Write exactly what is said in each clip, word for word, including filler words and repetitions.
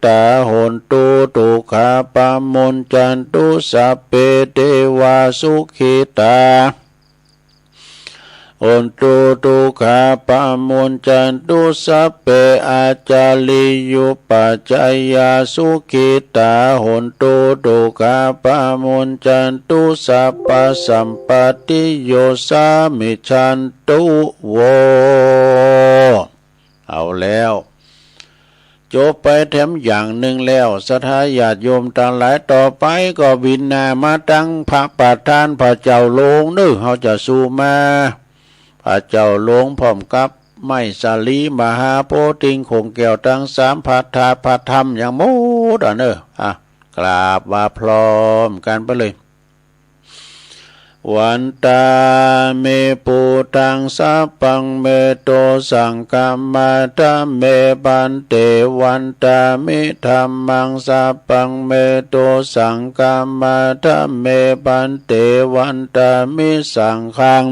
tā hontu dukkhā pamuñcantu sabbe devā sukhitā hontu dukkhā pamuñcantu sabbe ācariyupajjhāyā sukhitā hontu dukkhā pamuñcantu sabbasampattiyo samijjhantu vo. เอาแล้ว จบไปแถมอย่างหนึ่งแล้ว ศรัทธาญาติโยมตังหลาย ต่อไปก็บิณฑบาตมาตังพระประธานพระเจ้าหลวงเนอะ เฮาจะสู่มา พระเจ้าหลวงพร้อมกับไม้สาลีมหาโพธิ์ทิงคงแก้วตังสาม พระธาตุพระธรรมอย่างหมดอ่ะเนอะ อ่ะ กราบว่าพร้อมกันไปเลย Vandāmi buddhaṃ sabbaṃ me dosaṃ khamatha me bhante. Vandāmi dhammaṃ sabbaṃ me dosaṃ khamatha me bhante. Vandāmi saṅghaṃ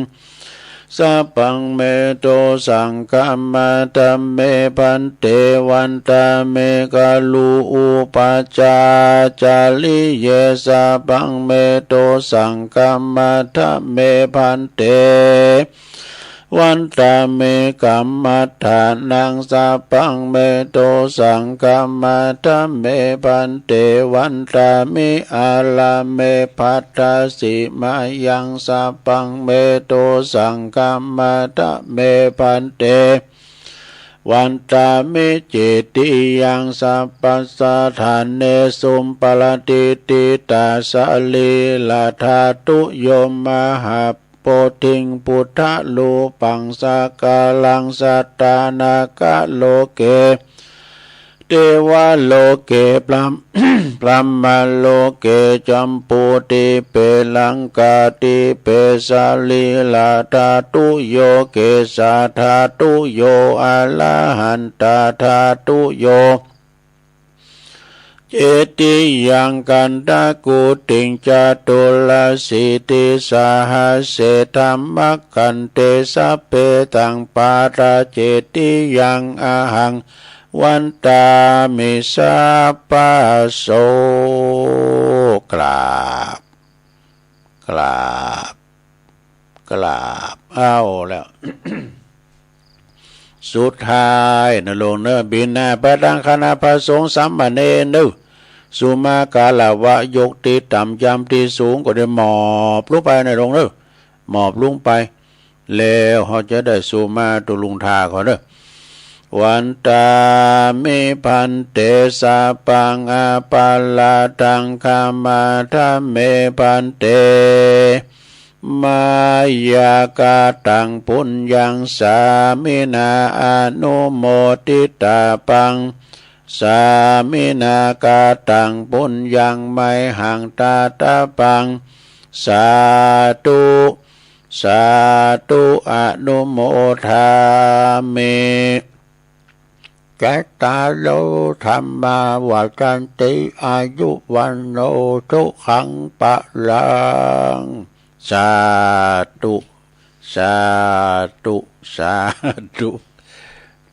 sabbaṃ me dosaṃ khamatha me bhante. Vandāmi guru upajjhāyācariye sabbaṃ me dosaṃ khamatha me bhante. Vandāmi kammaṭṭhānaṃ sabbaṃ me dosaṃ khamatha me bhante. Vandāmi ārāme bhaddasi mayaṃ sabbaṃ me dosaṃ khamatha me bhante. Vandāmi cetiyaṃ sabbasaṭṭhānesu paratiṭṭhitadhātuyo mahābodhiṃ buddharūpaṃ sakalaṃ sadā nāgaloke devaloke brahm- brahmaloke jambudīpe laṅkādīpe sariradhātuyo kesādhātuyo arahantadhātuyo. Cetiyaṃ gandhakuṭiṃ caturāsītisahassaṃ dhammakkhandhe sabbe taṃ paracetiyaṃ ahaṃ vandāmi sabbaso. กราบ กราบ กราบ เอาแล้ว สุดท้ายนะโยมเนอะ บิณฑบาตตังคณะพระสงฆ์สามเณรเนอะ สุมาคารวะ ยกที่ต่ำ ย่ำที่สูง ก็ได้มอบลงไปนะโยมเนอะ มอบลงไป แล้วเฮาจะได้สู่มาตุลุงทาเขาเนอะ Vandāmi bhante sabbaṃ aparādhaṃ khamatha me bhante. Mayā kataṃ puññaṃ sāminā anumoditabbaṃ, sāminā kataṃ puññaṃ mayhaṃ dātabbaṃ. Sādhu, sādhu, anumodāmi. Cattāro dhammā vaḍḍhanti āyu vaṇṇo sukhaṃ balaṃ. Sādhu, sādhu, sādhu.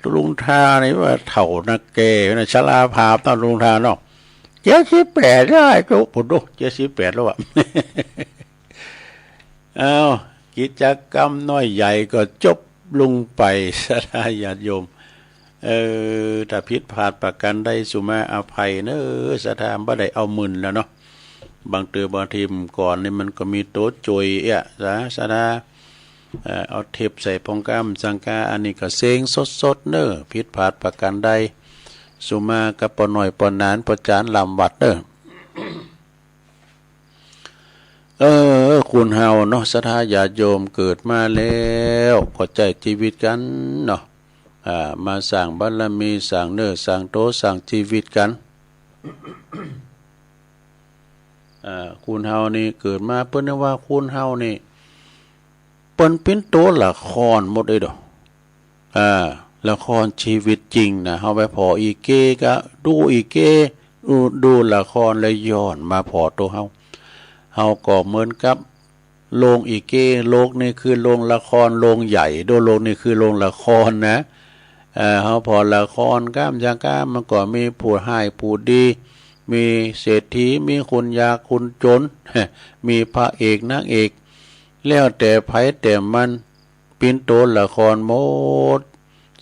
ตุลุงทานี่ว่าเฒ่านักแก่นะ ชราภาพเนาะ ตุลุงทาเนาะ เจ็ดสิบแปดแล้ว อายุ โอ้โห เจ็ดสิบแปดแล้วอะ เอา กิจกรรมน้อยใหญ่ก็จบลงไป ศรัทธาญาติโยม เออ ถ้าผิดพลาดประการใด สุมาอภัยเนอะ ศรัทธา บ่ได้เอามื่นแล้วเนาะ บางเทื่อบางทีมก่อนนี่มันก็มีตัวจ่อยเอี้ยะ ศรัทธา เอ่อ เอาเทปใส่พองกามสังกา อันนี้ก็เสียงสดๆ เนอะ ผิดพลาดประการใด สุมากับป้อน้อยป้อหนานป้อจานลำวัดเนอะ เออ คนเฮาเนาะ ศรัทธาญาติโยม เกิดมาแล้วก็ใจ๊ชีวิตกั๋นเนาะ อ่า มาสร้างบารมี สร้างเนื้อ สร้างตัว สร้างชีวิตกั๋น อ่า คนเฮานี่เกิดมา เปิ้นว่าคนเฮานี่ เปิ้นเป๋นตั๋วละครหมดเลยเด้อ อ่า ละครชีวิตจริงนะ เฮาไปผ่ออีเก้ก็ดูอีเก้ ดู ดูละครแล้วย้อนมาผ่อตั๋วเฮา เฮาก็เหมือนกับโรงอีเก้ โลกนี่คือโรงละคร โรงใหญ่เด้อ โลกนี่คือโรงละครนะ เอ่อ เขาพอละครกล้ามยากล้ามมันก็มีผู้ฮ้ายผู้ดี มีเศรษฐี มีคนยากคนจน มีพระเอกนางเอก แล้วแต่ไผแต่มัน เป๋นโตละครหมด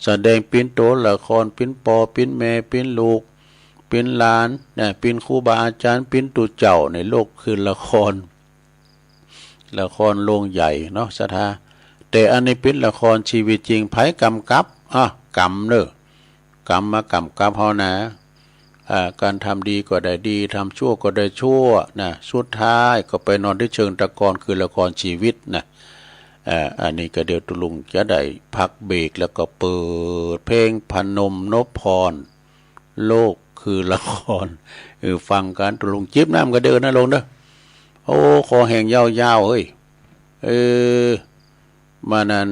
แสดงเป๋นโตละคร เป๋นป้อ เป๋นแม่ เป๋นลูก เป๋นหลาน นะ เป๋นครูบาอาจารย์ เป๋นตุ๊เจ้า ในโลกคือละคร ละครโรงใหญ่เนาะ ศรัทธา แต่อันนี้เป๋นละครชีวิตจริง ไผกำกับ อ่ะ กำเนอะ กำมากำกับเฮานะ อ่า การทำดีก็ได้ดี ทำชั่วก็ได้ชั่วนะ สุดท้ายก็ไปนอนที่เชิงตะกอน คือละครชีวิตนะ อ่า อันนี้ก็เดี๋ยวตุลุงจะได้พักเบรก แล้วก็เปิดเพลงพนมนพพร โลกคือละคร เออ ฟังกัน ตุลุงจิบน้ำก็เดินนะลงเด้อ โอ้ คอแห้งยาวๆ เฮ้ย เออ มานั้น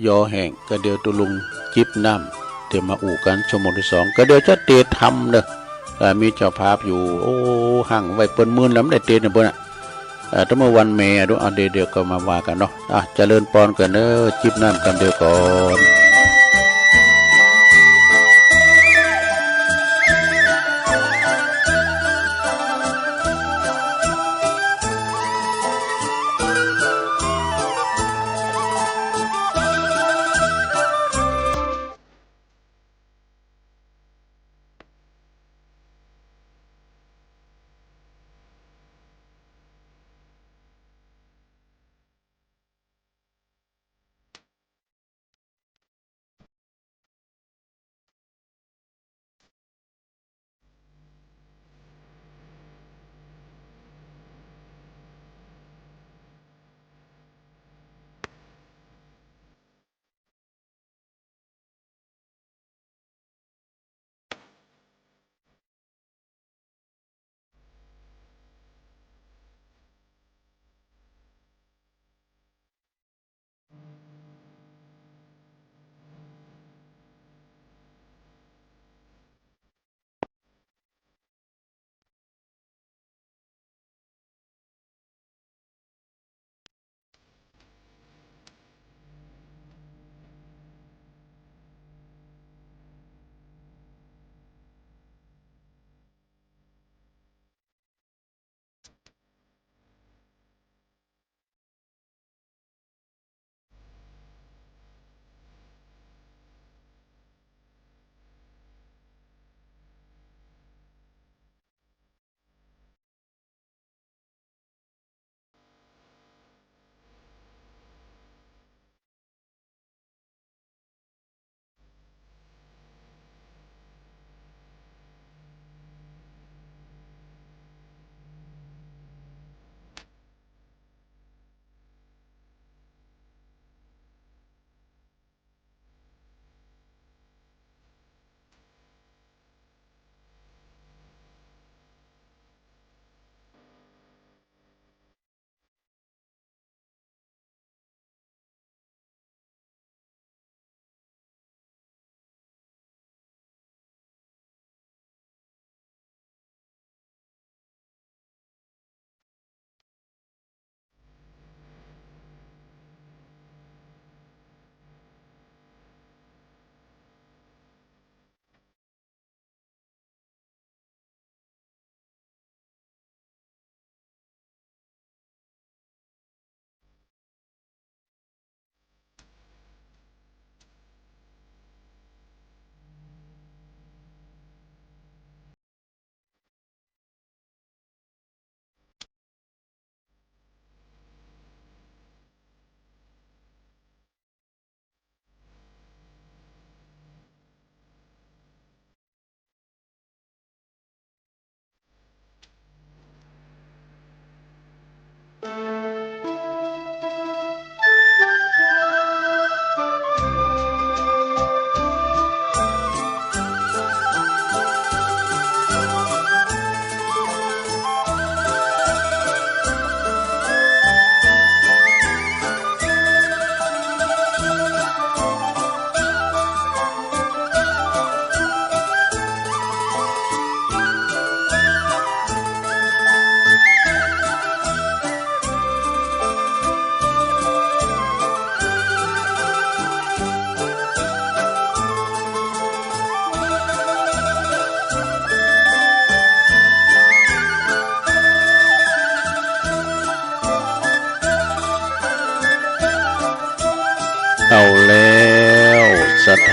ยอแห้ง ก็เดี๋ยวตุลุงจิบน้ำ เดี๋ยวมาอู้กันชั่วโมงที่สอง ก็เดี๋ยวจะเตะทำเด้อ อ่า มีเจ้าภาพอยู่ โอ้ หั่งไว้เปิ้นหมื่นแล้ว ไม่ได้เตะเนี่ยเปิ้นอ่ะ อ่า ตั้งเมื่อวันแม่ดู อ่ะ เดี๋ยว เดี๋ยวก็มาว่ากันเนาะ อ่ะ เจริญปอนกันเด้อ จิบน้ำกันเดียวก่อน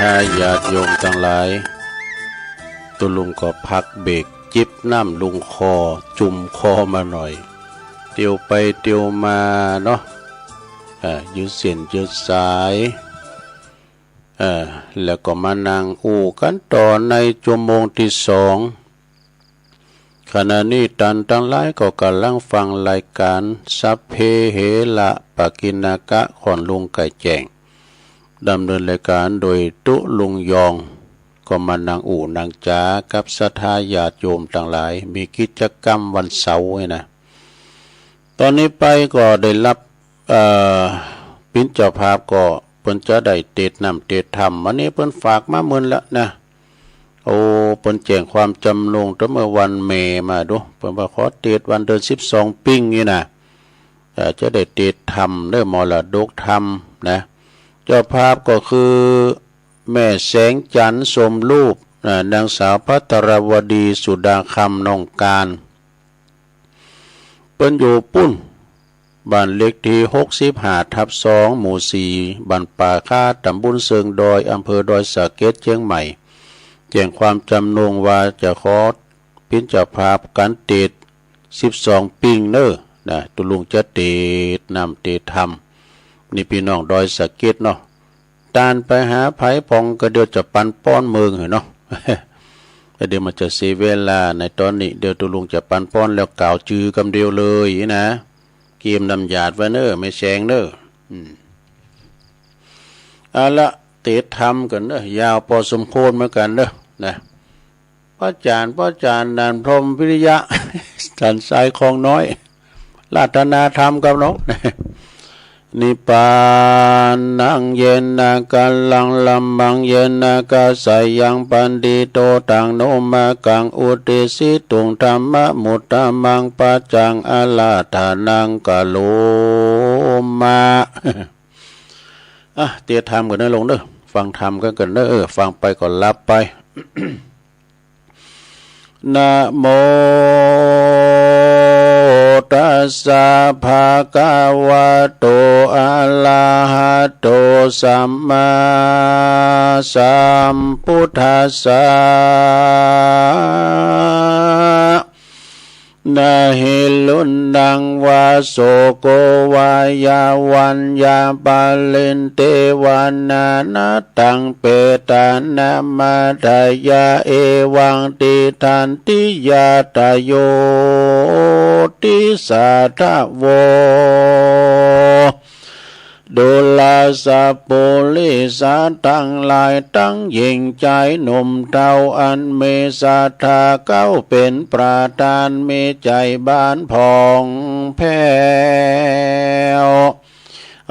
ญาติโยมตังหลาย ตุ๊ลุงก็พักเบรกจิบน้ำลงคอ จุ่มคอมาหน่อย เตียวไปเตียวมาเนาะ อ่า ยืดเส้นยืดสาย เอ่อ แล้วก็มานั่งอู้กันต่อในชั่วโมงที่สอง ขณะนี้ตันตังหลายก็กำลังฟังรายการสัพเพเหระปกิณณกะ ของลุงไก่แจ้ง ดำเนินรายการโดยตุ๊ลุงยอง ก็มานั่งอู้นั่งจ๋ากับศรัทธาญาติโยมตังหลาย มีกิจกรรมวันเสาร์นี่นะ ตอนนี้ไปก็ได้รับ เอ่อ เปิ้นเจ้าภาพก็เปิ้นจะได้เตสน์น้ำเตสน์ธรรม วันนี้เปิ้นฝากมาเมินละนะ โอ้ เปิ้นแจ้งความจำนงตั้งเมื่อวันเมษามาดู เปิ้นว่าขอเตสน์วันเดือนสิบสองปิ้งนี่นะ เอ่อ จะได้เตสน์ธรรม ได้มรดกธรรมนะ เจ้าภาพก็คือแม่แสงจันทร์สมรูปนะ นางสาวภัทรวดี สุดาคำ น้องการ เปิ้นอยู่ปุ้น บ้านเลขที่หกสิบห้าทับสอง หมู่สี่ บ้านป่าคา ตำบลเชิงดอย อำเภอดอยสะเก็ด เชียงใหม่ แจ้งความจำนงว่าจะขอเปิ้นเจ้าภาพการเตสน์สิบสองปิ้งเน้อนะ ตุ๊ลุงจะเตสน์น้ำเตสน์ธรรม นี่พี่น้องดอยสะเก็ดเนาะ ตานไปหาไผผ่องก็เดี๋ยวจะปันป้อนเมืองเหรอเนาะ แต่เดี๋ยวมันจะเสียเวลาในตอนนี้ เดี๋ยวตุ๊ลุงจะปันป้อนแล้วกล่าวจื้อกำเดียวเลยนะ เกียมน้ำหยาดไว้เน้อ แม่แสงเน้อ อืม เอาละ เตสน์ธรรมกันเน้อ ยาวพอสมควรเหมือนกันเน้อนะ พระอาจารย์ พระอาจารย์นันท์ พรหมวิริยะ สันทรายคลองน้อย ราตนาธรรมครับเนาะ นิพพานัง เยนะ กะลัง ละมัง เยนะ กะสะยัง ปันทิโต ตัง โน มะกัง อุตติสสิตุง ธัมมะ มุตตะมัง ปัจจัง อาราธนัง กะโรมะ อ่ะ เตสน์ธรรมกันเน้อลุงเน้อ ฟังธรรมกันกันเน้อ เออ ฟังไปก็หลับไป นะโมตัสสะ ภะคะวะโต อะระหะโต สัมมาสัมพุทธัสสะ นะหิรุณัง วา โสโก วา ยา วัญญา ปะเรน เต วะ นา นะ ตัง เปตานัม อัฏฐายะ เอวัง ติฏฐันติ ญาตาโย ติสสะ ทะโว ดูราสะปุริสะ ตังหลาย ตังญิงจายหนุ่มเฒ่า อันมีศรัทธาเก้าเป๋นประธาน มีใจ๋บานผ่องแผ้ว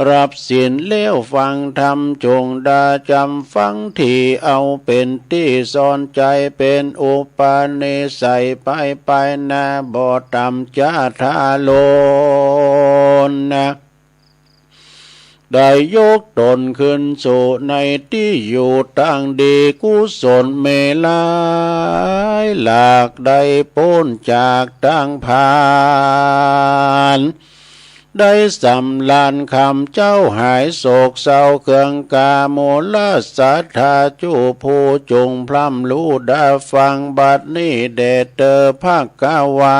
ฮับศีลแล้วฟังธรรม จงได้จ๋ำฟัง ตี้เอาเป๋นตี้สอนใจ๋ เป๋นอุปนิสัย ไปไปหน้าบ่ต่ำจ๊าทาโลนนะ ได้ยกต๋นขึ้นสู่ในตี้อยู่ตังดี กุศลมีหลายหลาก ได้ป๊นจากตังผ่าน ได้สำราญคำเจ้า หายโศกเศร้าเครื่องกามัว ศรัทธาจุผู้จุ่งพร่ำฮู้ได้ฟัง บัดนี้แด่เตอร์ ภะคะวา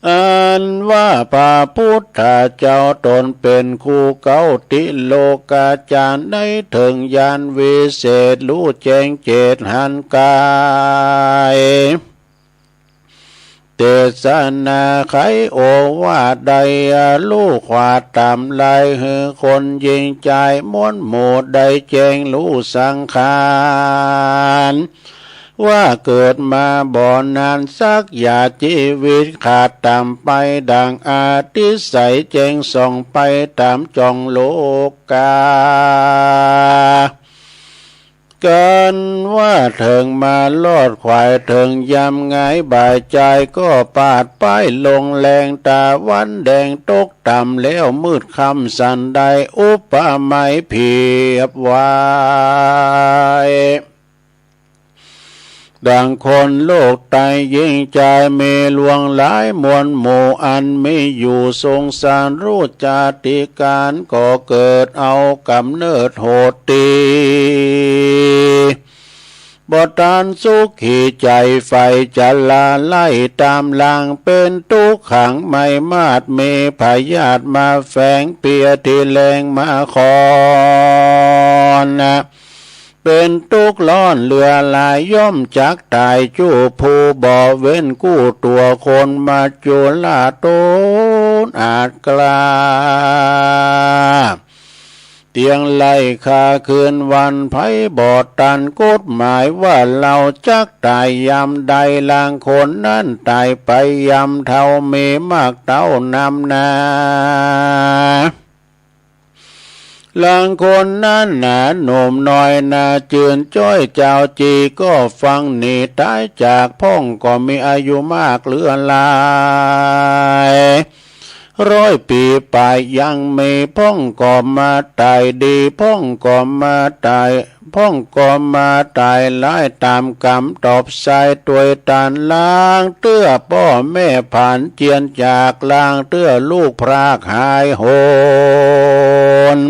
อันว่าพระพุทธเจ้าต๋นเป๋นครูเก้า ติโลกาจ๋ารย์ ได้เถิงญาณวิเศษ ฮู้แจ้งเจตหันก๋าย เตสนาไขโอวาท ได้ฮู้ขวาดต๋ามไหล่ หื้อคนญิงจายม้วนหมู่ ได้แจ้งฮู้สังขาร ว่าเกิดมาบ่นานสัก อย่าจีวิตขาดต๋ามไป ดั่งอติไสย แจ้งส่องไปต๋ามจ้องโลกา กั๋นว่าเถิงมาลอดขวาย เถิงยามหงายบ่ายจาย ก็ปาดป้ายลงแลง ตะวันแดงตกต๋ามแล้ว มืดค่ำสันใด อุปไมยเปรียบไว้ ดังคนโลกไตยิ่งจายมีลวงหลายมวลหมู่อันมีอยู่สงสารรู้จาติการก็เกิดเอากำเนิดโหดตี บ่ตานสุขีใจใฝ่จะละไล่ตามหลังเป็นทุกข์ขังไม่มาดมีพยาธิมาแฝงเปียที่แรงมาคอน เป็นทุกข์ร้อนเหลือหลายย่อมจักตายจู้ผู้บ่เว้นกู้ตัวคนมาจุลาตนอาจกล้า เตียงไล่คาคืนวันไผบ่ตันกฎหมายว่าเราจักตายยามใดลางคนนั้นตายไปยามเฒ่ามีมากเต้านำนา ลางคนนั้นหนาหนุ่มน้อยหนาจืนจ้อยเจ้าจีก็ฟังหนีตายจากพ่องก็มีอายุมากเหลือหลาย ร้อยปีปลายยังมีพ่องก็มาตายดีพ่องก็มาตายพ่องก็มาตายร้ายตามกรรมตอบสายตวยตันลางเตื้อป้อแม่ผ่านเจียนจากลางเตื้อลูกพรากหายโหน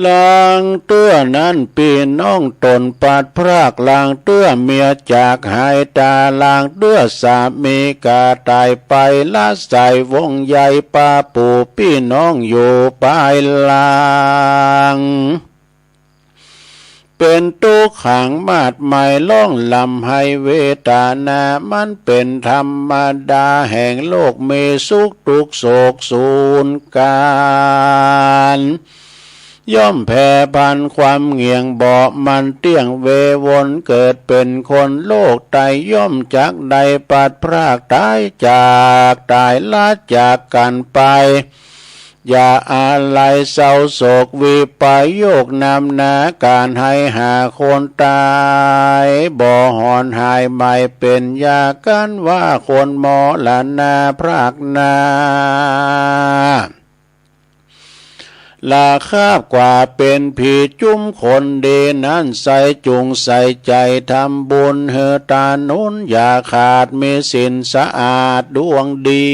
ลางเตื้อนั้นปี้น้องตนปัดพรากลางเตื้อเมียจากหายตาลางเตื้อสามีกาตายไปละสายวงใหญ่ปาปู่ปี้น้องอยู่ปลายลาง เป็นทุกข์ขังมาดไม้ล่องลำให้เวทนามันเป็นธรรมดาแห่งโลกมีสุขทุกข์โศกสูญกัน ย่อมแผ่พันความเหงี่ยงเบาะมันเตี้ยงเววนเกิดเป็นคนโลกไตย่อมจักได้ปัดพรากตายจากตายละจากกันไป อย่าอาลัยเศร้าโศกวิปโยคนำหนาการให้หาคนตายบ่หอนหายใหม่เป็นยากันว่าคนมรณาพรากหนา ละคาบกว่าเป็นผีจุ้มคนดีนั้นใส่จุงใส่ใจทำบุญเฮอตาหนุนอย่าขาดมีศีลสะอาดดวงดี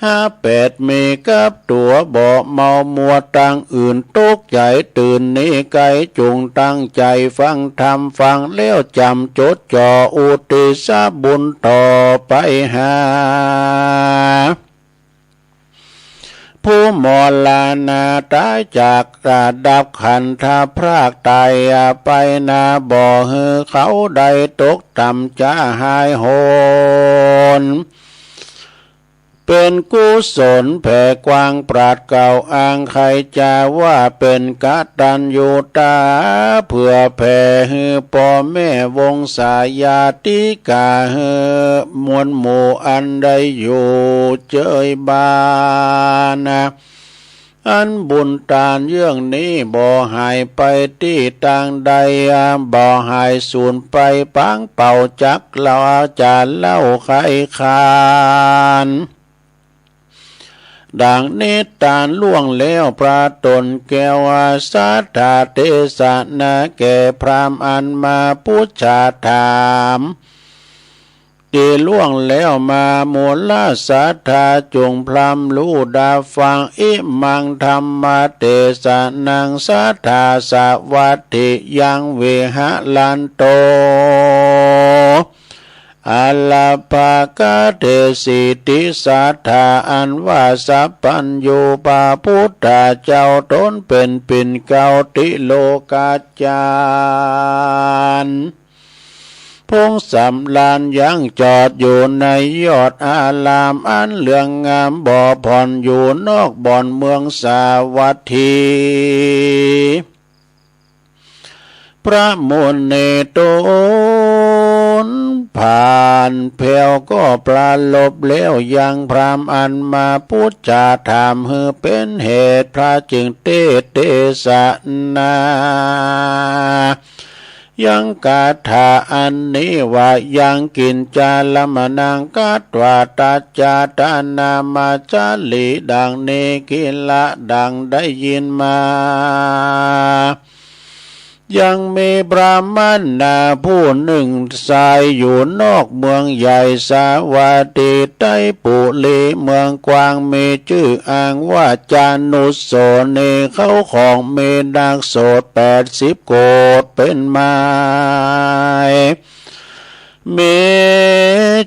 ห้าแปดมีกับตัวบ่เมามัวตังอื่นตกใจตื่นหนีไกลจุงตั้งใจฟังธรรมฟังแล้วจำจดจ่ออุทิศบุญต่อไปหา ผู้มรณาตายจากระดับขันธพรากตายไปนาบ่หือเขาได้ตกต่ำจะหายโหน เป็นกุศลแผ่กว้างปราดเก่าอ้างใครจะว่าเป็นกตัญญูตา เพื่อแผ่หือพ่อแม่วงศาญาติกาหือมวลหมู่อันได้อยู่เจยบ้าน อันบุญตานเยื่องนี้บ่หายไปตี้ตางใดบ่หายสูญไปปางเป่าจักลาจาเล่าไขคาน ดังนิทานล่วงแล้วพระตนแก้วสัทธาเทศนาแก่พราหมณ์อันมาปุจฉาถาม ที่ล่วงแล้วมามูลสัทธาจงพรำรู้ดาฟังอิมังธรรมเทศนังสัทธาสวัตถิยังวิหารันโต อาลาปากาเทสิติสัทธาอันว่าสัพพัญญูพระพุทธเจ้าตนเป็นปิ่นเกล้าติโลกาจารย์ พงสำราญยังจอดอยู่ในยอดอารามอันเหลืองงามบ่ผ่อนอยู่นอกบ่อนเมืองสาวัตถี พระมุนีตนผ่านแผวก็ประลบแล้วยังพราหมณ์อันมาปุจจาถามหือเป็นเหตุพระจึงเทศเทศนา ยังคาถาอันนี้ว่ายังกิญจาลมนังกัตวาตัจจาตานามาจาลีดังนี้กิละดังได้ยินมา ยังมีพราหมณะผู้หนึ่งอาศัยอยู่นอกเมืองใหญ่สาวัตถีไตรปุรีเมืองกว้าง มีชื่ออ้างว่าจานุสโสนี เขาของมีนักโสดแปดสิบโกฏเป็นไม้ มี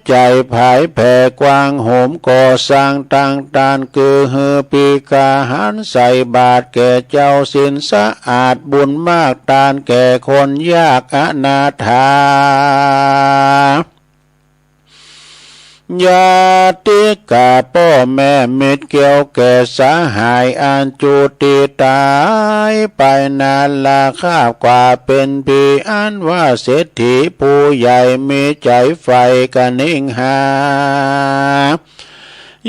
ใจผายแผ่กว้างโหมก่อสร้างตั้งตาน คือหื้อภิกขาหารใส่บาตรแก่เจ้าศีลสะอาดบุญมากตานแก่คนยากอนาถา ญาติกาพ่อแม่มิตรเกี่ยวแก่สหายอันจุติตายไปนั้นละคาบกว่าเป็นผี อันว่าเศรษฐีผู้ใหญ่มีใจใฝ่กะเน่งหา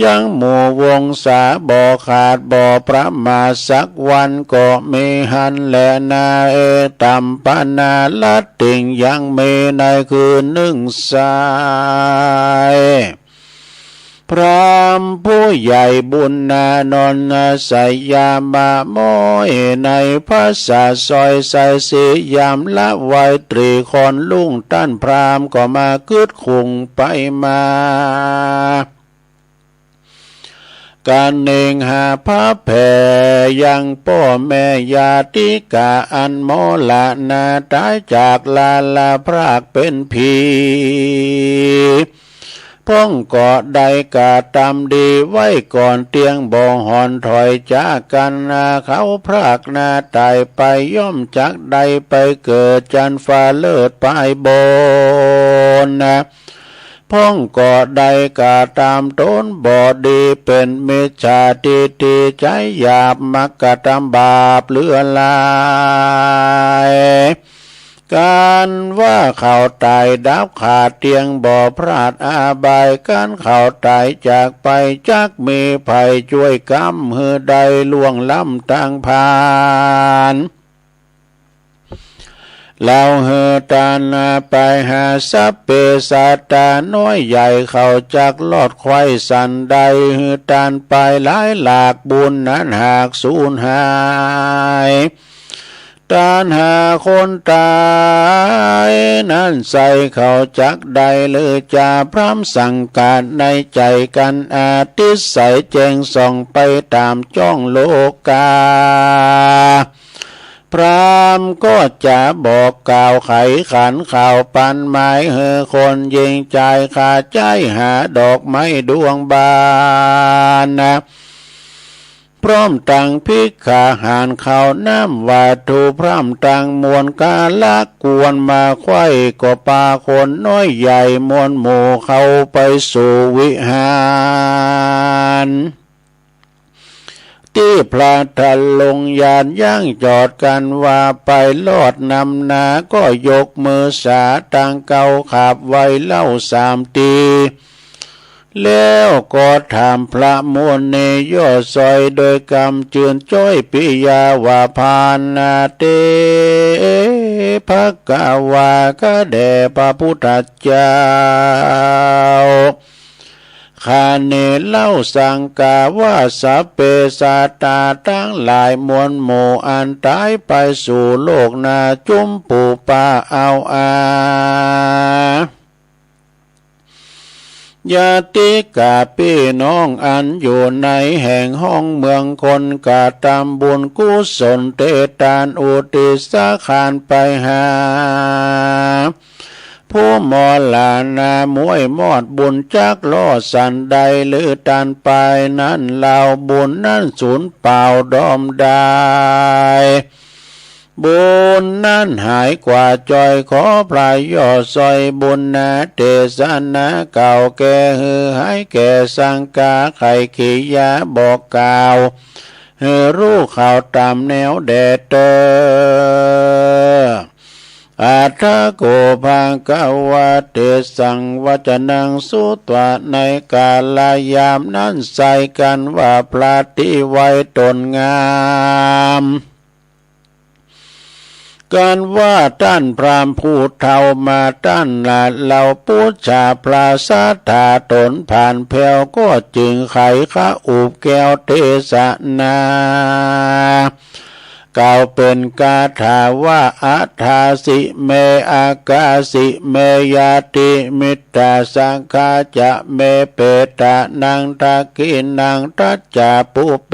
ยังหมู่วงศาบ่ขาดบ่ประมาทสักวันก็มีหั้นแลนา เอตัมปนาลัตติง ยังมีในคืนหนึ่งไซร้ พราหมณ์ผู้ใหญ่บุญนานนท์สยามะม้อยในพระสาสร้อยไซสียามละไวตรีคอนลุ่ง ต้านพราหมณ์ก็มาคึดคุงไปมา กะเน่งหาพระแผ่ยังป้อแม่ญาติกาอันมรณาต๋ายจากลาละพรากเป๋นผี พ่องก็ได้กระตำดีไว้ก่อนเตี้ยงบ่ห่อนถอยจากกั๋น เขาพรากนาต๋ายไปย่อมจักได้ไปเกิดจันฟ้าเลิศปายบน พ่องก็ได้กระตำต๋นบ่ดีเป๋นมิจฉาทิฏฐิใจ๋หยาบ มักกระตำบาปเหลือหลาย กั๋นว่าเขาต๋ายดับขาดเตี้ยงบ่พลาดอบาย กั๋นเขาต๋ายจากไปจักมีใผจ้วยกำหื้อได้ล่วงล้ำตางผ่าน ลาวหื้อตานไปหาสัพเพสัตตาน้อยใหญ่เขาจักรอดไขว่สันใด หื้อตานไปหลายหลากบุญนั้นหากสูญหาย ตานหาคนต๋ายนั้นใส่เขาจักได้หรือจาพร่ำสังกัดในใจ๋กั๋นอาทิตย์ใสแจ้งส่องไปต๋ามจ้องโลกา พราหมณ์ก็จะบอกกล่าวไขขันข่าวปันหมายหื้อคนยิงจายขาใจ๊หาดอกไม้ดวงบานนะ พร้อมตังภิกขาหารข้าวน้ำวัตถุพร่ำตังมวลกาละกวนมาไขว้ก็ปาคนน้อยใหญ่มวลหมู่เข้าไปสู่วิหาร ตี้พระทะลงยานย่างจอดกั๋นว่าไปรอดนำหน้าก็ยกมือสาตังเก้าขับไหว้เล่าสามตี แล้วก็ถามพระมุนียอดซอยโดยกำจืนจ้อยปิยาว่า พานาเต ภะคะวา ข้าแด่พระพุทธเจ้า ข้านี้เล่าสังกาว่า สัพเพสัตตาตังหลายมวลหมู่อันต๋ายไปสู่โลกหน้าจุมปูปาเอาอา ญาติกาปี้น้องอันอยู่ในแห่งห้องเมืองคนกระตำบุญกุศลเตตานอุทิศคานไปหา ผู้มรณะม้วยมอดบุญจักรอดสันใดหรือตานไปนั้นเล่าบุญนั้นสูญเปล่าดอมดาย บุญนั้นหายกว่าจ้อยขอพระยอดซอยบุญนาเตสนาเก่าแก่หื้อหายแก่สังกาไขขียาบอกกล่าวหื้อรู้ข่าวต๋ามแนวแด่เตอ อัฏฐะโข ภะคะวา เตสัง วัจจนัง สุตวา ในกาลยามนั้นใส่กั๋นว่าพระตี้ไว้ต๋นงาม กั๋นว่าต้านพราหมณ์ผู้เฒ่ามาต้านละเหล่าปุจฉาพระสัตถาต๋นผ่านแผ้วก็จึงไขขะอุบแก้วเตสนา เป่าเป็นคาถาว่า อัฏฐาสิ เม อักขาสิ เม ญาติมิตตา สังฆา จะ เม เปตานัง ทักขิณัง ทัจจา ปุพเพ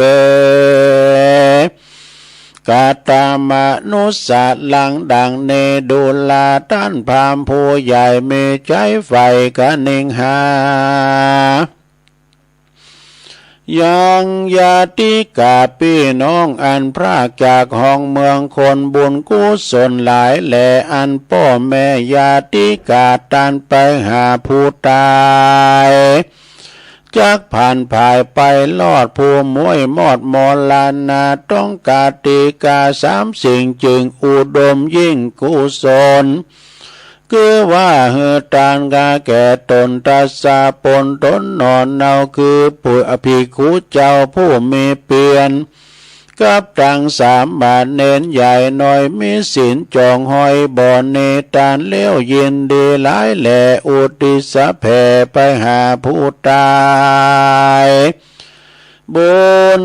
กาตามนุสสารัง ดังนี้ ดูราท่านพราหมณ์ผู้ใหญ่ มีใจ๊ใฝ่คะนิงหา ยังญาติกาพี่น้องอันพรากจากห้องเมือง คนบุญกุศลหลายแล อันป้อแม่ญาติกาต้านไปหาผู้ต๋าย จักผ่านผายไปรอด ผู้ม้วยมอดมรณะ ต้องกาติกาสามสิ่ง จึงอุดมยิ่งกุศล คือว่าหื้อตานกาแก่ต๋น ตราดปนต๋นหน่อเนา คือผู้ภิกขุเจ้าผู้มีเปียร กับตังสามเณรใหญ่น้อย มีศีลจองห้อยบ่หนี ตานแล้วยินดีหลายแล อุทิศแผ่ไปหาผู้ต๋าย บุญ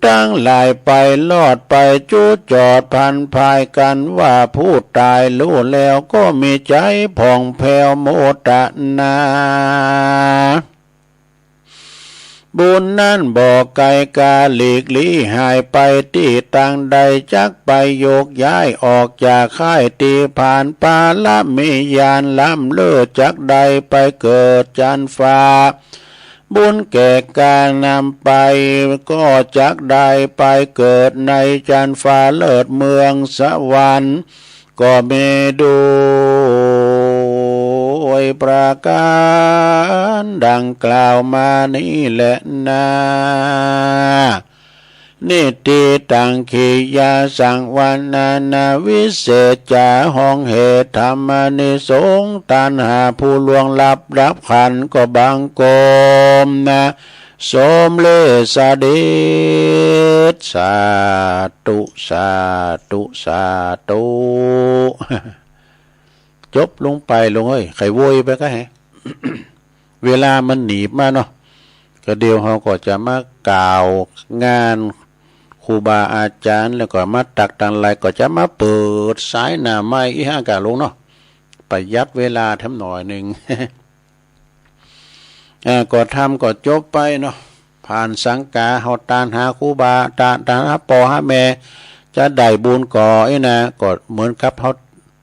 ตังหลายไปรอดไป จุจอดพันพายกันว่า ผู้ต๋ายฮู้แล้วก็มีใจ๋ผ่องแผ้วโมทนา บุญนั้นบ่ไก๋กา หลีกลี้หายไปตี้ตางใด จักไปโยกย้ายออกจากค่ายตี้ผ่าน ปารมีญาณล้ำเลิศ จักได้ไปเกิดจันฟ้า บุญแก่กานำไป ก็จักได้ไปเกิดในจันฟ้าเลิศเมืองสวรรค์ ก็มีด้วยประการดังกล่าวมานี้แหละนา นิทธิตัง ขียาสังวรรณานา วิเศษจ๋า ห้องเหตุธรรมานิสงส์ ต้านหาผู้ล่วงลับดับขันธ์ ก็บังคมนะ สมเร็จเสด็จ สาธุ สาธุ สาธุ จบลงไป ลุงเอ้ย ใค่โวยไปก็แห เวลามันหนีบมาเนาะ ก็เดี๋ยวเฮาก็จะมากล่าวงานครูบาอาจ๋ารย์ แล้วก็มาตักตังหลาย ก็จะมาเปิดสายหน้าไมค์อีกห้ากะ ลุงเนาะ ประหยัดเวลาแถมหน่อยหนึ่ง อ่า ก็ธรรมก็จบไปเนาะ ผ่านสังฆา เฮาต้านหาครูบา ต้าน ต้านหาป้อหาแม่ จะได้บุญก่ออี้นะ ก็เหมือนกับเฮา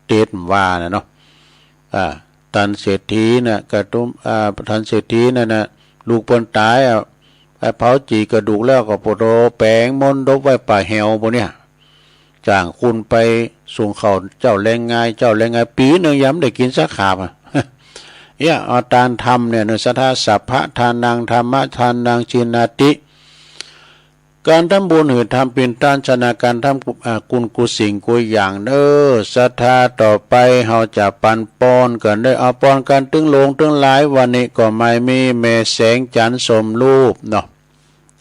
เตดว่านะเนาะ อ่า ต้านเศรษฐีน่ะ กระตุ้ม อ่า ต้านเศรษฐีนั่นน่ะ ลูกเปิ้นต๋ายอ่ะ ไอ้เผาจี่กระดูกแล้วก็โปโตแป๋งมณฑปไว้ป่าแหวปู้นเนี่ย จ้างคนไปส่งข้าวเจ้าแรงงาน เจ้าแรงงาน ปี๋หนึ่งยังบ่ได้กิ๋นสักคาบอ่ะ เนี่ย เอาตานธรรมเนี่ย เนอะ สัทธา สัพพะทานัง ธัมมะทานัง จีนาติ ก๋านทำบุญหื้อธรรมเป๋นต้น ชนะก๋านทำกุ อ่า กุณกู้สิ่งกู้อย่างเนอะ สัทธา ต่อไปเฮาจะปันป้อนกั๋นเนอะ เอาป้อนกั๋นตึงหลวงตึงหลาย วันนี้ก็ไม่มีแม่แสงจันทร์สมรูปเนาะ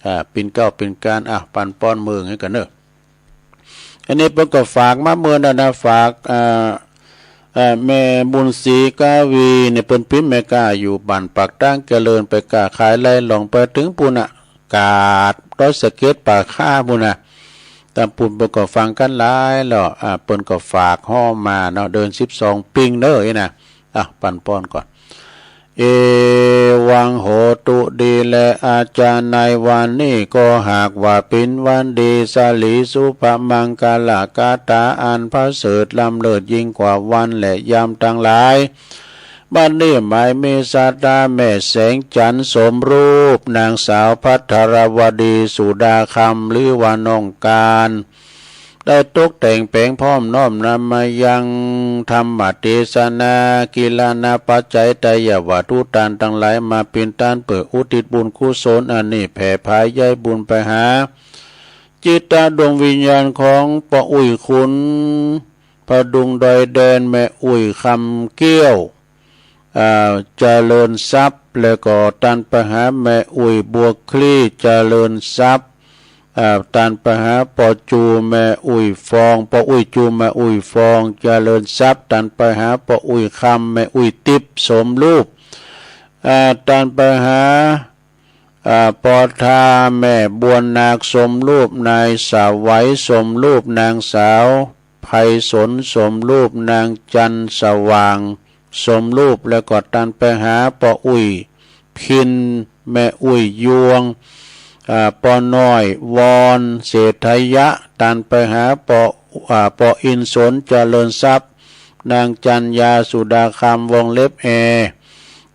อ่า เป๋นเก้าเป๋นก๋าน อ่ะ ปันป้อนเมืองหื้อกั๋นเนอะ อันนี้เปิ้นก็ฝากมาเมินแล้วนะ ฝาก อ่า อ่า แม่บุญศรีกวีเนี่ย เปิ้นเป๋นแม่ก๊าอยู่บ้านปากตางเจริญ ไปก๊าขายไล่หลองไปตึงปู้นน่ะ กาดดอยสะเก็ดป่าคาปู้นน่ะ ตางปู้นเปิ้นก็ฟังกั๋นหลายแล้ว อ่า เปิ้นก็ฝากฮ้อมาเนาะ เดือนสิบสองปิงเนอะอี้นะ อ่ะ ปันป้อนก่อน เอวังโหตุ ดีแลอาจารย์ ในวันนี้ก็หากว่าเป๋นวันดี สะหลีสุภมังคละคาถาอันประเสริฐล้ำเลิศยิ่งกว่าวันและยามตังหลาย บัดนี้หมายมีสัทธาแม่แสงจันทร์สมรูป นางสาวภัทรวดี สุดาคำ หรือว่าน้องการ ได้ตกแต่งแป๋งพร้อมน้อมนำมายังธรรมเตสนา กิลานะปัจจัยไตรยวัตถุตานตังหลายมาเป๋นตานเปื้ออุทิศบุญกุศลอันนี้แผ่ผายใยบุญไปหา จิตดวงวิญญาณของป้ออุ๊ยขุน พดุงดอยแดน แม่อุ๊ยคำเกี้ยว อ่า เจริญทรัพย์ แล้วก็ตานไปหาแม่อุ๊ยบัวคลี่ เจริญทรัพย์ อ่า ตานไปหาป้อจูแม่อุ๊ยฟอง ป้ออุ๊ยจูแม่อุ๊ยฟอง เจริญทรัพย์ ตานไปหาป้ออุ๊ยคำ แม่อุ๊ยติ๊บ สมรูป อ่า ตานไปหา อ่าปอทาแม่บวนนาคสมรูปนายสวัยสมรูปนางสาวไพศาลสมรูปนางจันทร์สว่างสมรูป แล้วก็ตันไปหาปออุ้ยพินแม่อุ้ยยวง อ่าปอน้อยวอนเศรษฐยะ ตันไปหาปออ่าปออินสนเจริญทรัพย์ นางจันยาสุดาคำวงเล็บแอ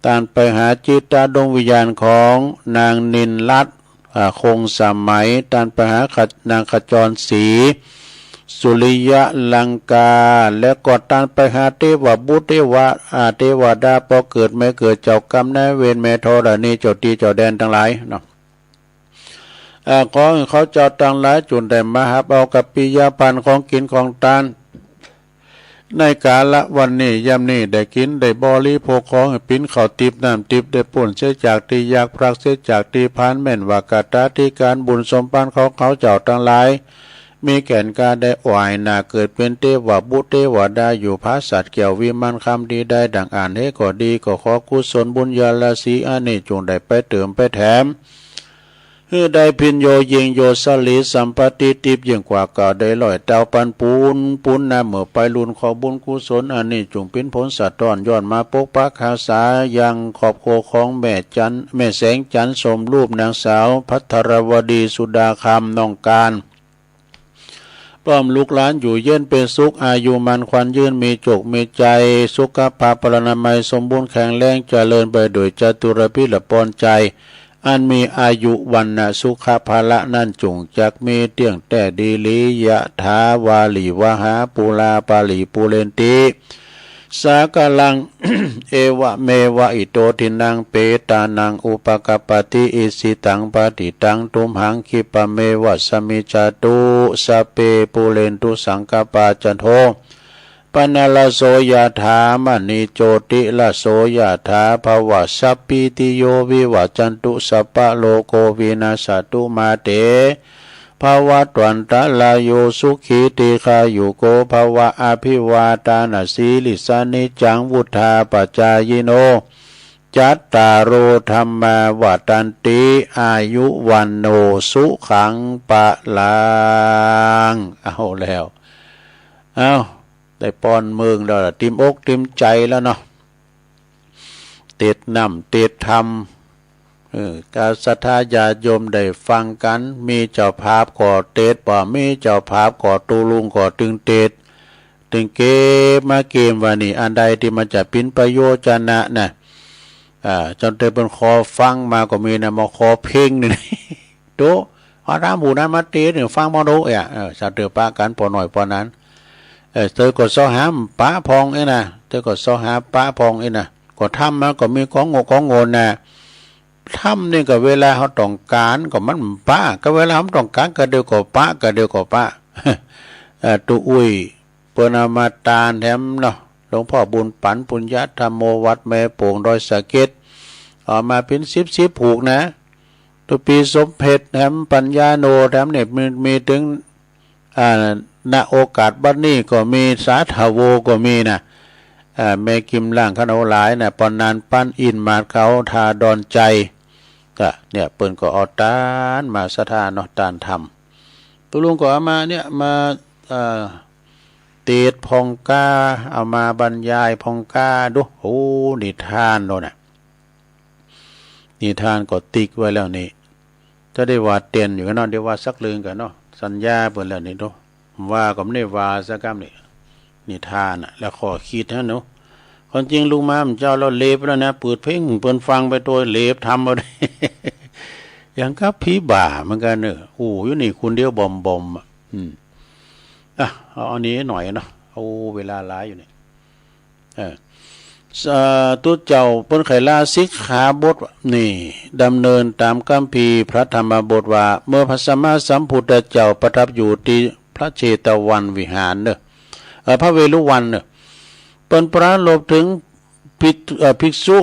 ตันไปหาจิตตดวงวิญญาณของนางนินรัตน์อ่าคงสมัย ตันไปหาขะนางขจรศรีสุริยะลังกา แล้วก็ตันไปหาเทวบุตรเทวะอ่าเทวดาปอเกิดแม่เกิดเจ้ากรรมนายเวรแม่ธรณีเจ้าที่เจ้าแดนตังหลายเนาะ อ่าขอให้เขาเจ้าตังหลายจุ่นได้มาหับเอากัปปิยพันธ์ของกินของตาน ในกาละวันนี้ยามนี้ได้กินได้บริโภคของให้ปิ้นข้าวติบน้ำติบได้ปู้นเสียจากตี้ยากพรากเสียจากตี้พานแม่นว่ากตาธิการบุญสมภารของเขาเจ้าตังหลาย มีแก่นกล้าได้อ่อยหน้าเกิดเป๋นเตวบุตรเตวดาอยู่ผาสัตว์แก้ววิมานคำตี้ได้ดั่งอั้นเหก็ดี ก็ขอกุศลบุญญาราศีอันนี้จุ่งได้ไปเติมไปแถม หื้อได้พินโยยิ่งโยสลีสัมปติติบยิ่งกว่าเก่าได้ร้อยเต้าปันปูน ปูนนาเมื่อไปลุนขอบุญกุศลอันนี้จุ่งปิ้นผลสะท้อนย้อนมาปกปักรักษายังครอบครัวของแม่จันแม่แสงจันทร์สมรูปนางสาวภัทรวดีสุดาคำน้องการ ป้อมลูกหลานอยู่เย็นเป็นสุข อายุมั่นขวัญยืน มีโจคมีชัย สุขภาพพลานามัยสมบูรณ์แข็งแรง เจริญไปด้วยจตุรพิธพรชัย อันมีอายุวรรณะสุขะพละนั้นจุ่งจักมีเตี้ยงแต๊ดีหลี ยะถาวาลีวหาปูราปาลีปูเรนติ สากะลัง เอวะเมวะอิโตทินังเปตานังอุปะกัปปะติ อิสิตังปะฏิตังตุมหังคิปะเมวะสะมิจจาตุ สัพเพปูเรนตุสังกัปปา จันโทปะนะระโสยะถามะณิโจติระโสยะถา ภวะสัพพีติโยวิวัจจันตุ สัพพะโรโควินัสสะตุ มาเต ภวัตวันตะราโย สุขีตีฆายุโกภวะ อภิวาทานะสีลิสสะ นิจจังวุฑฒาปะจายิโน จัตตาโรธัมมาวัฑฒันติ อายุวัณโณสุขังพลัง เอาแล้ว เอาได้ปอนเมืองแล้วล่ะ ติ่มอกติ่มใจแล้วเนาะ เตศน์น้ำเตศน์ธรรม เออ กาศรัทธาญาติโยมได้ฟังกัน มีเจ้าภาพก็เตศน์ บ่มีเจ้าภาพก็ตูลุงก็ตึงเตศน์ ตึงเก็บมาเกมว่านี่ อันใดตี้มันจะเป๋นประโยชน์นะนะ อ่า จนเตศน์เปิ้นขอฟังมาก็มีนะ มาขอเพลงนี่ โต เอาตามผู้นั้นมาเตศน์นี่ ฟังบ่โต เอ้ย เออ สาวเต๋อปะกัน ปอน้อยปอนั้น เออ เต๋อก็ซอหาปะพองเอ้ยนะ เต๋อก็ซอหาปะพองเอ้ยนะ ก็ธรรมะก็มีของโง่ของโง่น่ะ ธรรมนี่ก็เวลาเฮาต้องการก็มันปะ ก็เวลาเฮาต้องการก็เดียวก็ปะ ก็เดียวก็ปะ เอ่อ ตุ๊อุ้ย เปิ้นเอามาตานแถมเนาะ หลวงพ่อบุญปัน ปุญญธรรมโม วัดแม่โป่ง ดอยสะเก็ด เอามาเป๋นสิบสิบผูกนะ ตุ๊ปีสมเพชรแถม ปัญญาโนแถมเนี่ย มี มีตึง อ่า ณ โอกาสบัดนี้ก็มี สาธโวก็มีนะ อ่า แม่กิมล่างขนาวหลายนะ ปอนนานปันอินมาดเขาทาดอนใจ ก็เนี่ย เปิ้นก็เอาตานมาศรัทธาเนาะ ตานธรรม ตุ๊ลุงก็เอามาเนี่ย มา เอ่อ เตศน์พองก้า เอามาบรรยายพองก้าดู โอ้ นิทานโน่นน่ะ นิทานก็ติ๊กไว้แล้วนี่ จะได้ว่าเตียนอยู่กันเนาะ เดี๋ยวว่าสักเรื่องกันเนาะ สัญญาเปิ้นแล้วนี่เนาะ ว่าก็ไม่ได้ว่าสักคำนี่ นิทานน่ะ แล้วข้อคิดนะเนาะ ความจริงลุงมามันเจ้าเราเลบแล้วนะ เปิดเพลงเปิ้นฟังไปตัวเลบทำเอาได้ อย่างกับผีบ้าเหมือนกันเนอะ โอ้ อยู่นี่คนเดียวบอมๆ อ่ะ อืม อ่ะ เอาอันนี้หน่อยเนาะ เอาเวลาหลายอยู่เนี่ย เออ สาธุเจ้า เปิ้นไขลาสิกขาบทนี่ ดำเนินตามคัมภีร์พระธรรมบทว่า เมื่อพระสัมมาสัมพุทธเจ้าประทับอยู่ที่พระเชตวันวิหารเนอะ เอ่อ พระเวฬุวันเนอะ เปิ้นปรารภถึงภิก เอ่อ ภิกษุ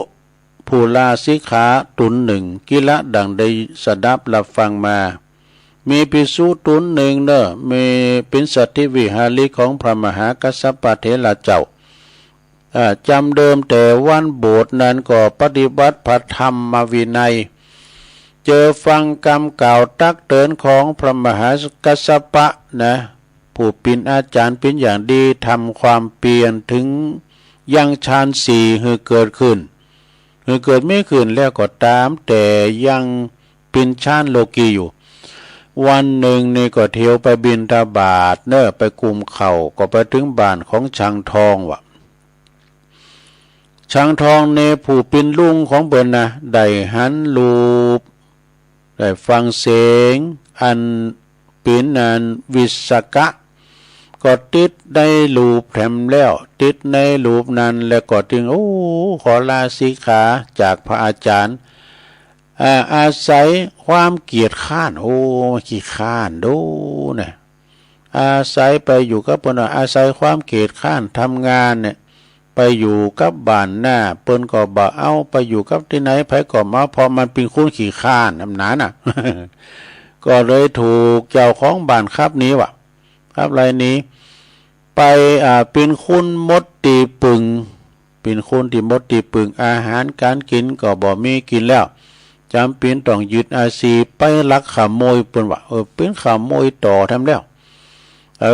ผู้ลาสิกขาตนหนึ่ง กิละดังได้สดับรับฟังมา มีภิกษุตนหนึ่งเนอะ มีเป็นสัตถิวิหาริกของพระมหากัสสปะเถระเจ้า อ่า จำเดิมแต่วันบวชนั้นก็ปฏิบัติพระธรรมวินัย เจอฟังกำกล่าวตักเตือนของพระมหากัสสปะนะ ผู้เป็นอาจารย์เป็นอย่างดี ทำความเพียรถึงยังฌานสี่หื้อเกิดขึ้น หื้อเกิดมีขึ้นแล้วก็ตาม แต่ยังเป็นฌานโลกีอยู่ วันหนึ่งนี่ก็เที่ยวไปบิณฑบาตเนอะ ไปกุมข้าว ก็ไปถึงบ้านของช่างทองว่ะ ช่างทองนี่ผู้เป็นลุงของเปิ้นนะ ได้หันรูป ได้ฟังเสียง อันเป็นอันวิสกะ ก็ติดในรูปแถมแล้ว ติดในรูปนั้นแล้วก็จึง โอ้ ขอลาสิกขาจากพระอาจารย์ อ่า อาศัยความเกียจคร้าน โอ้ ขี้คร้านดูนะ อาศัยไปอยู่กับเปิ้นว่า อาศัยความเกียจคร้านทำงานเนี่ย ไปอยู่กับบ้านหน้า เปิ้นก็บ่เอา ไปอยู่กับตี้ไหน ไผก็บ่เอา เพราะมันเป็นคนขี้คร้าน อำนาจน่ะ ก็เลยถูกเจ้าของบ้านขับหนีว่ะ ขับไล่หนี ไป อ่า เป็นคนหมดตี้พึ่ง เป็นคนตี้หมดตี้พึ่ง อาหารก๋านกิ๋นก็บ่มีกิ๋นแล้ว จ๋ำเป๋นต้องยึดอาชีพไปลักขโมย เปิ้นว่า เออ เป๋นขโมยต่อแถมแล้ว เอ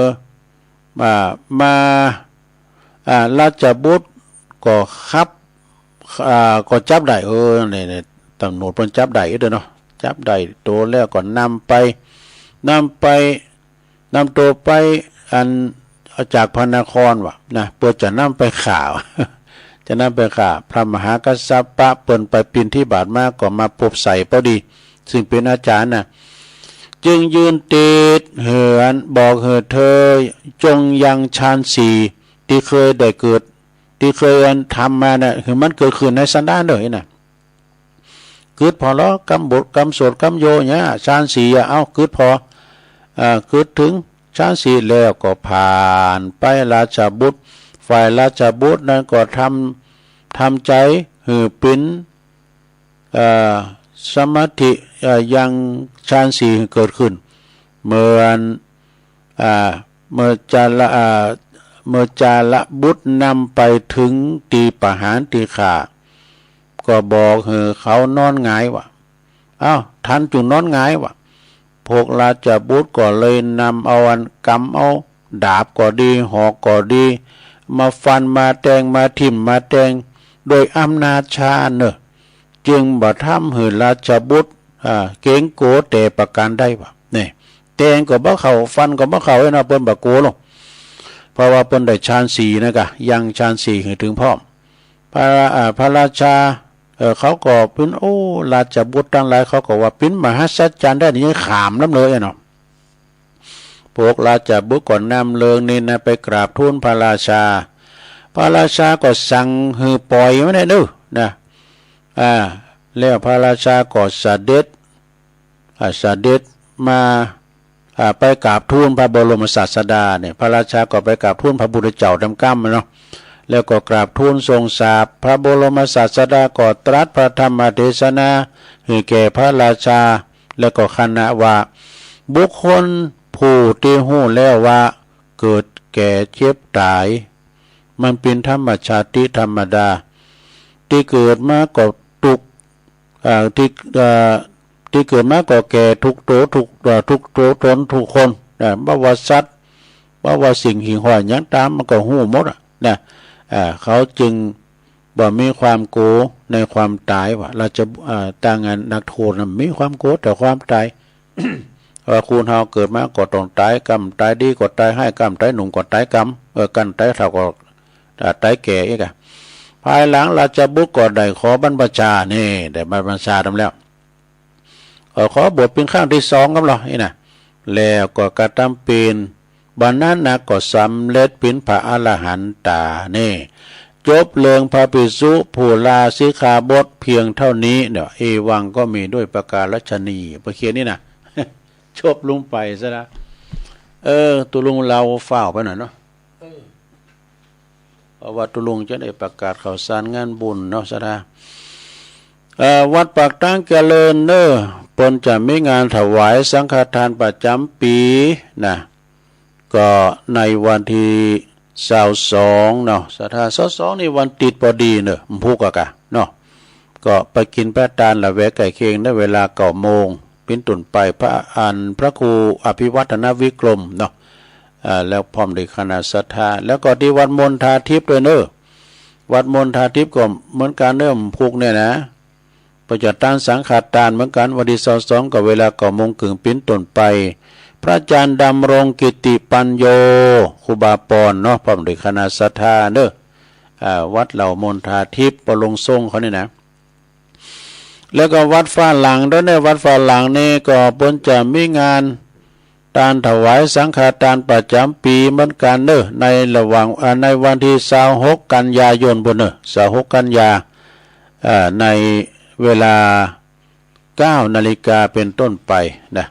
อ มา มา อ่า ราชบุตรก็ขับ อ่า ก็จับได้ เออ นี่ นี่ ตำรวจเปิ้นจับได้เด้อเนาะ จับได้ตั๋วแล้วก็นำไป นำไป นำตั๋วไป อัน เอาจากพระนครว่ะนะ เปื้อจะนำไปฆ่า จะนำไปฆ่า พระมหากัสสปะเปิ้นไปบิณฑบาตมา ก็มาปบใส่พอดี ซึ่งเป๋นอาจ๋ารย์น่ะ จึงยืนติดเหือน บอกหื้อเธอจงยังฌานสี่ ตี้เคยได้เกิด ตี้เคยอันทำมาน่ะ หื้อมันเกิดขึ้นในสันดานเด้อนะ กึ๊ดผ่อลอกำบทกำสวดกำโยเนี่ย ฌานสี่อะ เอ้า กึ๊ดผ่อ อ่า กึ๊ดถึงฌานสี่แล้วก็ผ่านไป ราชบุตร ฝ่ายราชบุตรนั้นก็ทำ ทำใจ๋หื้อเป๋น เอ่อ สมาธิ เอ่อ ยังฌานสี่หื้อเกิดขึ้น เมื่อ อ่า เมื่อจาระ อ่า เมื่อจาระบุตรนำไปถึงตี้ประหารตี้ฆ่า ก็บอกหื้อเขานอนหงายว่ะ เอ้า ท่านจุ่งนอนหงายว่ะ พวกราชบุตรก็เลยนำเอาอันกำเอาดาบก็ดี หอกก็ดี มาฟันมาแตง มาทิ่มมาแตง โดยอำนาจฌานเนอะ จึงบ่ทำหื้อราชบุตร อ่า เก๋งโก๋แต่ประการใดว่ะ นี่ แตงก็บ่เข้า ฟันก็บ่เข้าเนาะ เปิ้นบ่โก๋ลง เพราะว่าเปิ้นได้ฌานสี่นะกะ ยังฌานสี่หื้อถึงพร้อม พระ อ่า พระราชา เอ่อ เขาก็เป๋น โอ้ ราชบุตรตังหลาย เขาก็ว่าเป๋นมหัศจรรย์ได้นี่ ขามล้ำเลยเนาะ พวกราชบุตรก็นำเรื่องนี้นะไปกราบทูลพระราชา พระราชาก็สั่งหื้อปล่อยมันเด้อนะ อ่า แล้วพระราชาก็เสด็จ อ่า เสด็จมา อ่า ไปกราบทูลพระบรมศาสดาเนี่ย พระราชาก็ไปกราบทูลพระพุทธเจ้าต๋ามกำเนาะ แล้วก็กราบทูลทรงสาบ พระบรมศาสดาก็ตรัสพระธรรมเทศนาให้แก่พระราชา แล้วก็คณะว่า บุคคลผู้ตี้ฮู้แล้วว่า เกิดแก่เจ็บต๋าย มันเป๋นธรรมชาติธรรมดา ตี้เกิดมาก็ตุ๊กข์ อ่า ตี้ อ่า ตี้เกิดมาก็แก่ตุ๊กข์โต ตุ๊กข์ อ่า ตุ๊กข์โตตนทุกคน อ่า บ่ว่าสัตว์ บ่ว่าสิ่งหิ่งห้อยหยังต๋าม มันก็ฮู้หมดอะนะ อ่า เขาจึงบ่มีความโก๋ในความต๋ายว่ะ ราช อ่า ตังอันนักโทษน่ะมีความโก๋แต่ความต๋าย ว่าคนเฮาเกิดมาก็ต้องต๋าย กำต๋ายดีก็ต๋ายฮ้าย กำต๋ายหนุ่มก็ต๋ายกำ เออ กำต๋ายเฒ่าก็ อ่า ต๋ายแก่อีกอะ ภายหลังราชบุตรก็ได้ขอบรรพชา นี่ ได้บรรพชาต๋ามแล้ว เออ ขอบวชเป๋นครั้งตี้สองกำลอ นี่นะ แล้วก็กระทำเป๋น บัดนั้นนะก็สำเร็จเป๋นพระอรหันตา นี่ จบเรื่องพระภิกษุผู้ลาสิกขาบทเพียงเท่านี้เนาะ เอวังก็มีด้วยประการฉะนี้ ประเคียนนี่นะ จบลงไปซะละ เออ ตกลงเล่าฟ้าวไปหน่อยเนาะ เพราะว่าตกลงจะได้ประกาศข่าวสารงานบุญเนาะ ศรัทธา เอ่อ วัดปากตางเจริญเนอะ เปิ้นจะมีงานถวายสังฆทานประจ๋ำปี๋นะ ก็ในวันตี้ซาวสองเนาะ ศรัทธา ซาวสองนี่วันติดพอดีเนอะ มันพุกอะกะเนาะ ก็ไปกินไปตานละแวกใกล้เคียงในเวลาเก้าโมงเป็นต้นไป พระอันพระครูอภิวัฒนวิกรมเนาะ อ่า แล้วพร้อมด้วยคณะศรัทธา แล้วก็ที่วัดมณฑาทิพย์ด้วยเนอะ วัดมณฑาทิพย์ก็เหมือนกันเนอะ พุกเนี่ยนะ ประจัดตานสังฆทานเหมือนกัน วันที่ซาวสองก็เวลาเก้าโมงครึ่งเป็นต้นไป พระอาจารย์ดำรงกิติปัญโญ ครูบาปอนเนาะ พร้อมด้วยคณะศรัทธาเนอะ อ่า วัดเหล่ามณฑาทิพย์ ปอลงทรงเขานี่นะ แล้วก็วัดฝรั่งด้วยเนอะ วัดฝรั่งนี่ก็เปิ้นจะมีงานตานถวายสังฆทานประจำปีเหมือนกันเนอะ ในระหว่าง อ่า ในวันที่ซาวหกกันยายนพุ้นเนอะ ซาวหกกันยา อ่า ในเวลาเก้านาฬิกาเป็นต้นไปนะ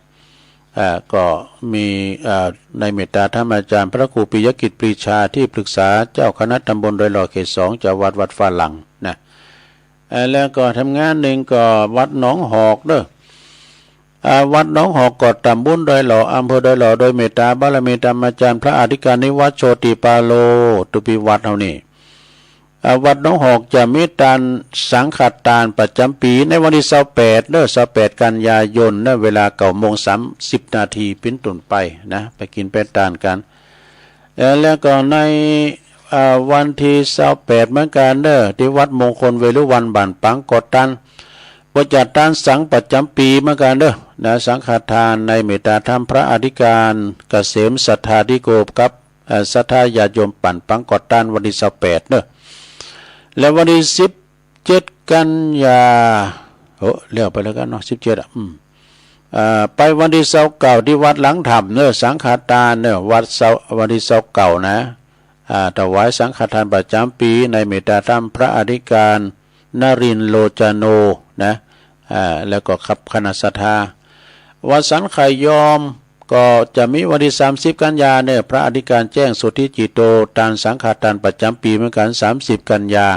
อ่า ก็มี อ่า ในเมตตาธรรมอาจารย์พระครูปิยกิจปรีชา ที่ปรึกษาเจ้าคณะตำบลดอยหล่อเขตสอง เจ้าวัดวัดฝรั่งนะ เอ่อ แล้วก็ทำงานหนึ่งก็วัดหนองหอกเด้อ อ่า วัดหนองหอกก็ตำบลดอยหล่อ อำเภอดอยหล่อ โดยเมตตาบารมีธรรมอาจารย์พระอธิการนิวัฒน์โชติปาโล ตุปิวัฒน์เฮานี่ อ่า วัดหนองหอกจะมีตานสังฆทานประจำปีในวันที่ซาวแปดเด้อ ซาวแปดกันยายนเด้อ เวลาเก้าโมงสามสิบนาทีเป็นต้นไปนะ ไปกินไปตานกัน เอ่อ แล้วก็ใน อ่า วันที่ซาวแปดเหมือนกันเด้อ ที่วัดมงคลเวรุวันบ้านปังกอตัน ประจัดตานสังประจำปีเหมือนกันเด้อ นะ สังฆทานในเมตตาธรรมพระอธิการเกษมศรัทธาธิโกกับ เอ่อ ศรัทธาญาติโยมบ้านปังกอตัน วันที่ซาวแปดเด้อ แล้ววันที่สิบเจ็ดกันยา โอ้ เลี้ยวไปแล้วกันเนาะ สิบเจ็ด อ่ะ อืม อ่า ไปวันที่ซาวเก้าที่วัดหลังถ้ำเนอะ สังฆทานเนอะ วัดซาว วันที่ซาวเก้านะ อ่า ถวายสังฆทานประจำปีในเมตตาธรรมพระอธิการนรินทร์โลจาโนนะ อ่า แล้วก็ครับคณะศรัทธา วัดสันไข่ยอมก็จะมีวันที่สามสิบกันยาเนอะ พระอธิการแจ้งสุทธิจิตโต ตานสังฆทานประจำปีเหมือนกัน สามสิบกันยา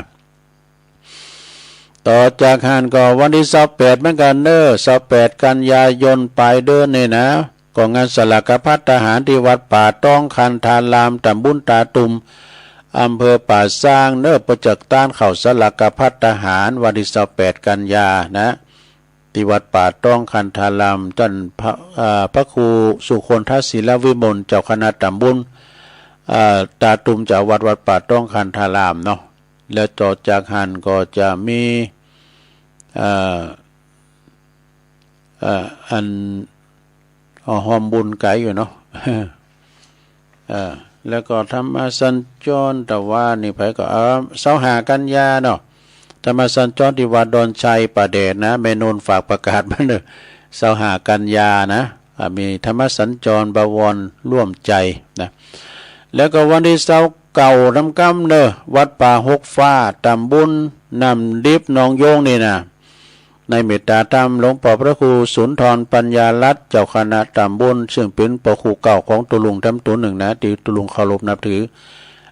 ต่อจากหั้นก็วันที่ซาวแปดเหมือนกันเนอะ ซาวแปดกันยายนปลายเดือนนี่นะ ก็งานสลากภัตตาหารที่วัดป่าต้องคันธาราม ตำบลตาตุ่ม อำเภอป่าซางเนอะ ประจัดตานข้าวสลากภัตตาหาร วันที่ซาวแปดกันยานะ ที่วัดป่าต้องคันธาราม ท่านพระ เอ่อ พระครูสุคนทศิลวิมล เจ้าคณะตำบล เอ่อ ตาตุ่ม เจ้าวัดวัดป่าต้องคันธารามเนาะ แล้วต่อจากหั้นก็จะมี เอ่อ เอ่อ อัน อ๋อ ฮอมบุญไกลอยู่เนาะ เอ่อ แล้วก็ธรรมสัญจร แต่ว่านี่ไผก็ เอ่อ ซาวห้ากันยาเนาะ ธรรมสัญจรที่วัดดอนชัยป่าแดดนะ แม่นนท์ฝากประกาศมาเนอะ ซาวห้ากันยานะ อ่า มีธรรมสัญจรบวรร่วมใจนะ แล้วก็วันที่ซาวเก้าน้ำกำเนอะ วัดป่าหกฟ้า ตำบลน้ำดิบ หนองโยงนี่นะ ในเมตตาธรรมหลวงพ่อพระครูสุนทรปัญญารัตน์ เจ้าคณะตำบล ซึ่งเป็นพระครูเก่าของตุลุงทำตุนหนึ่งนะ ที่ตุลุงเคารพนับถือ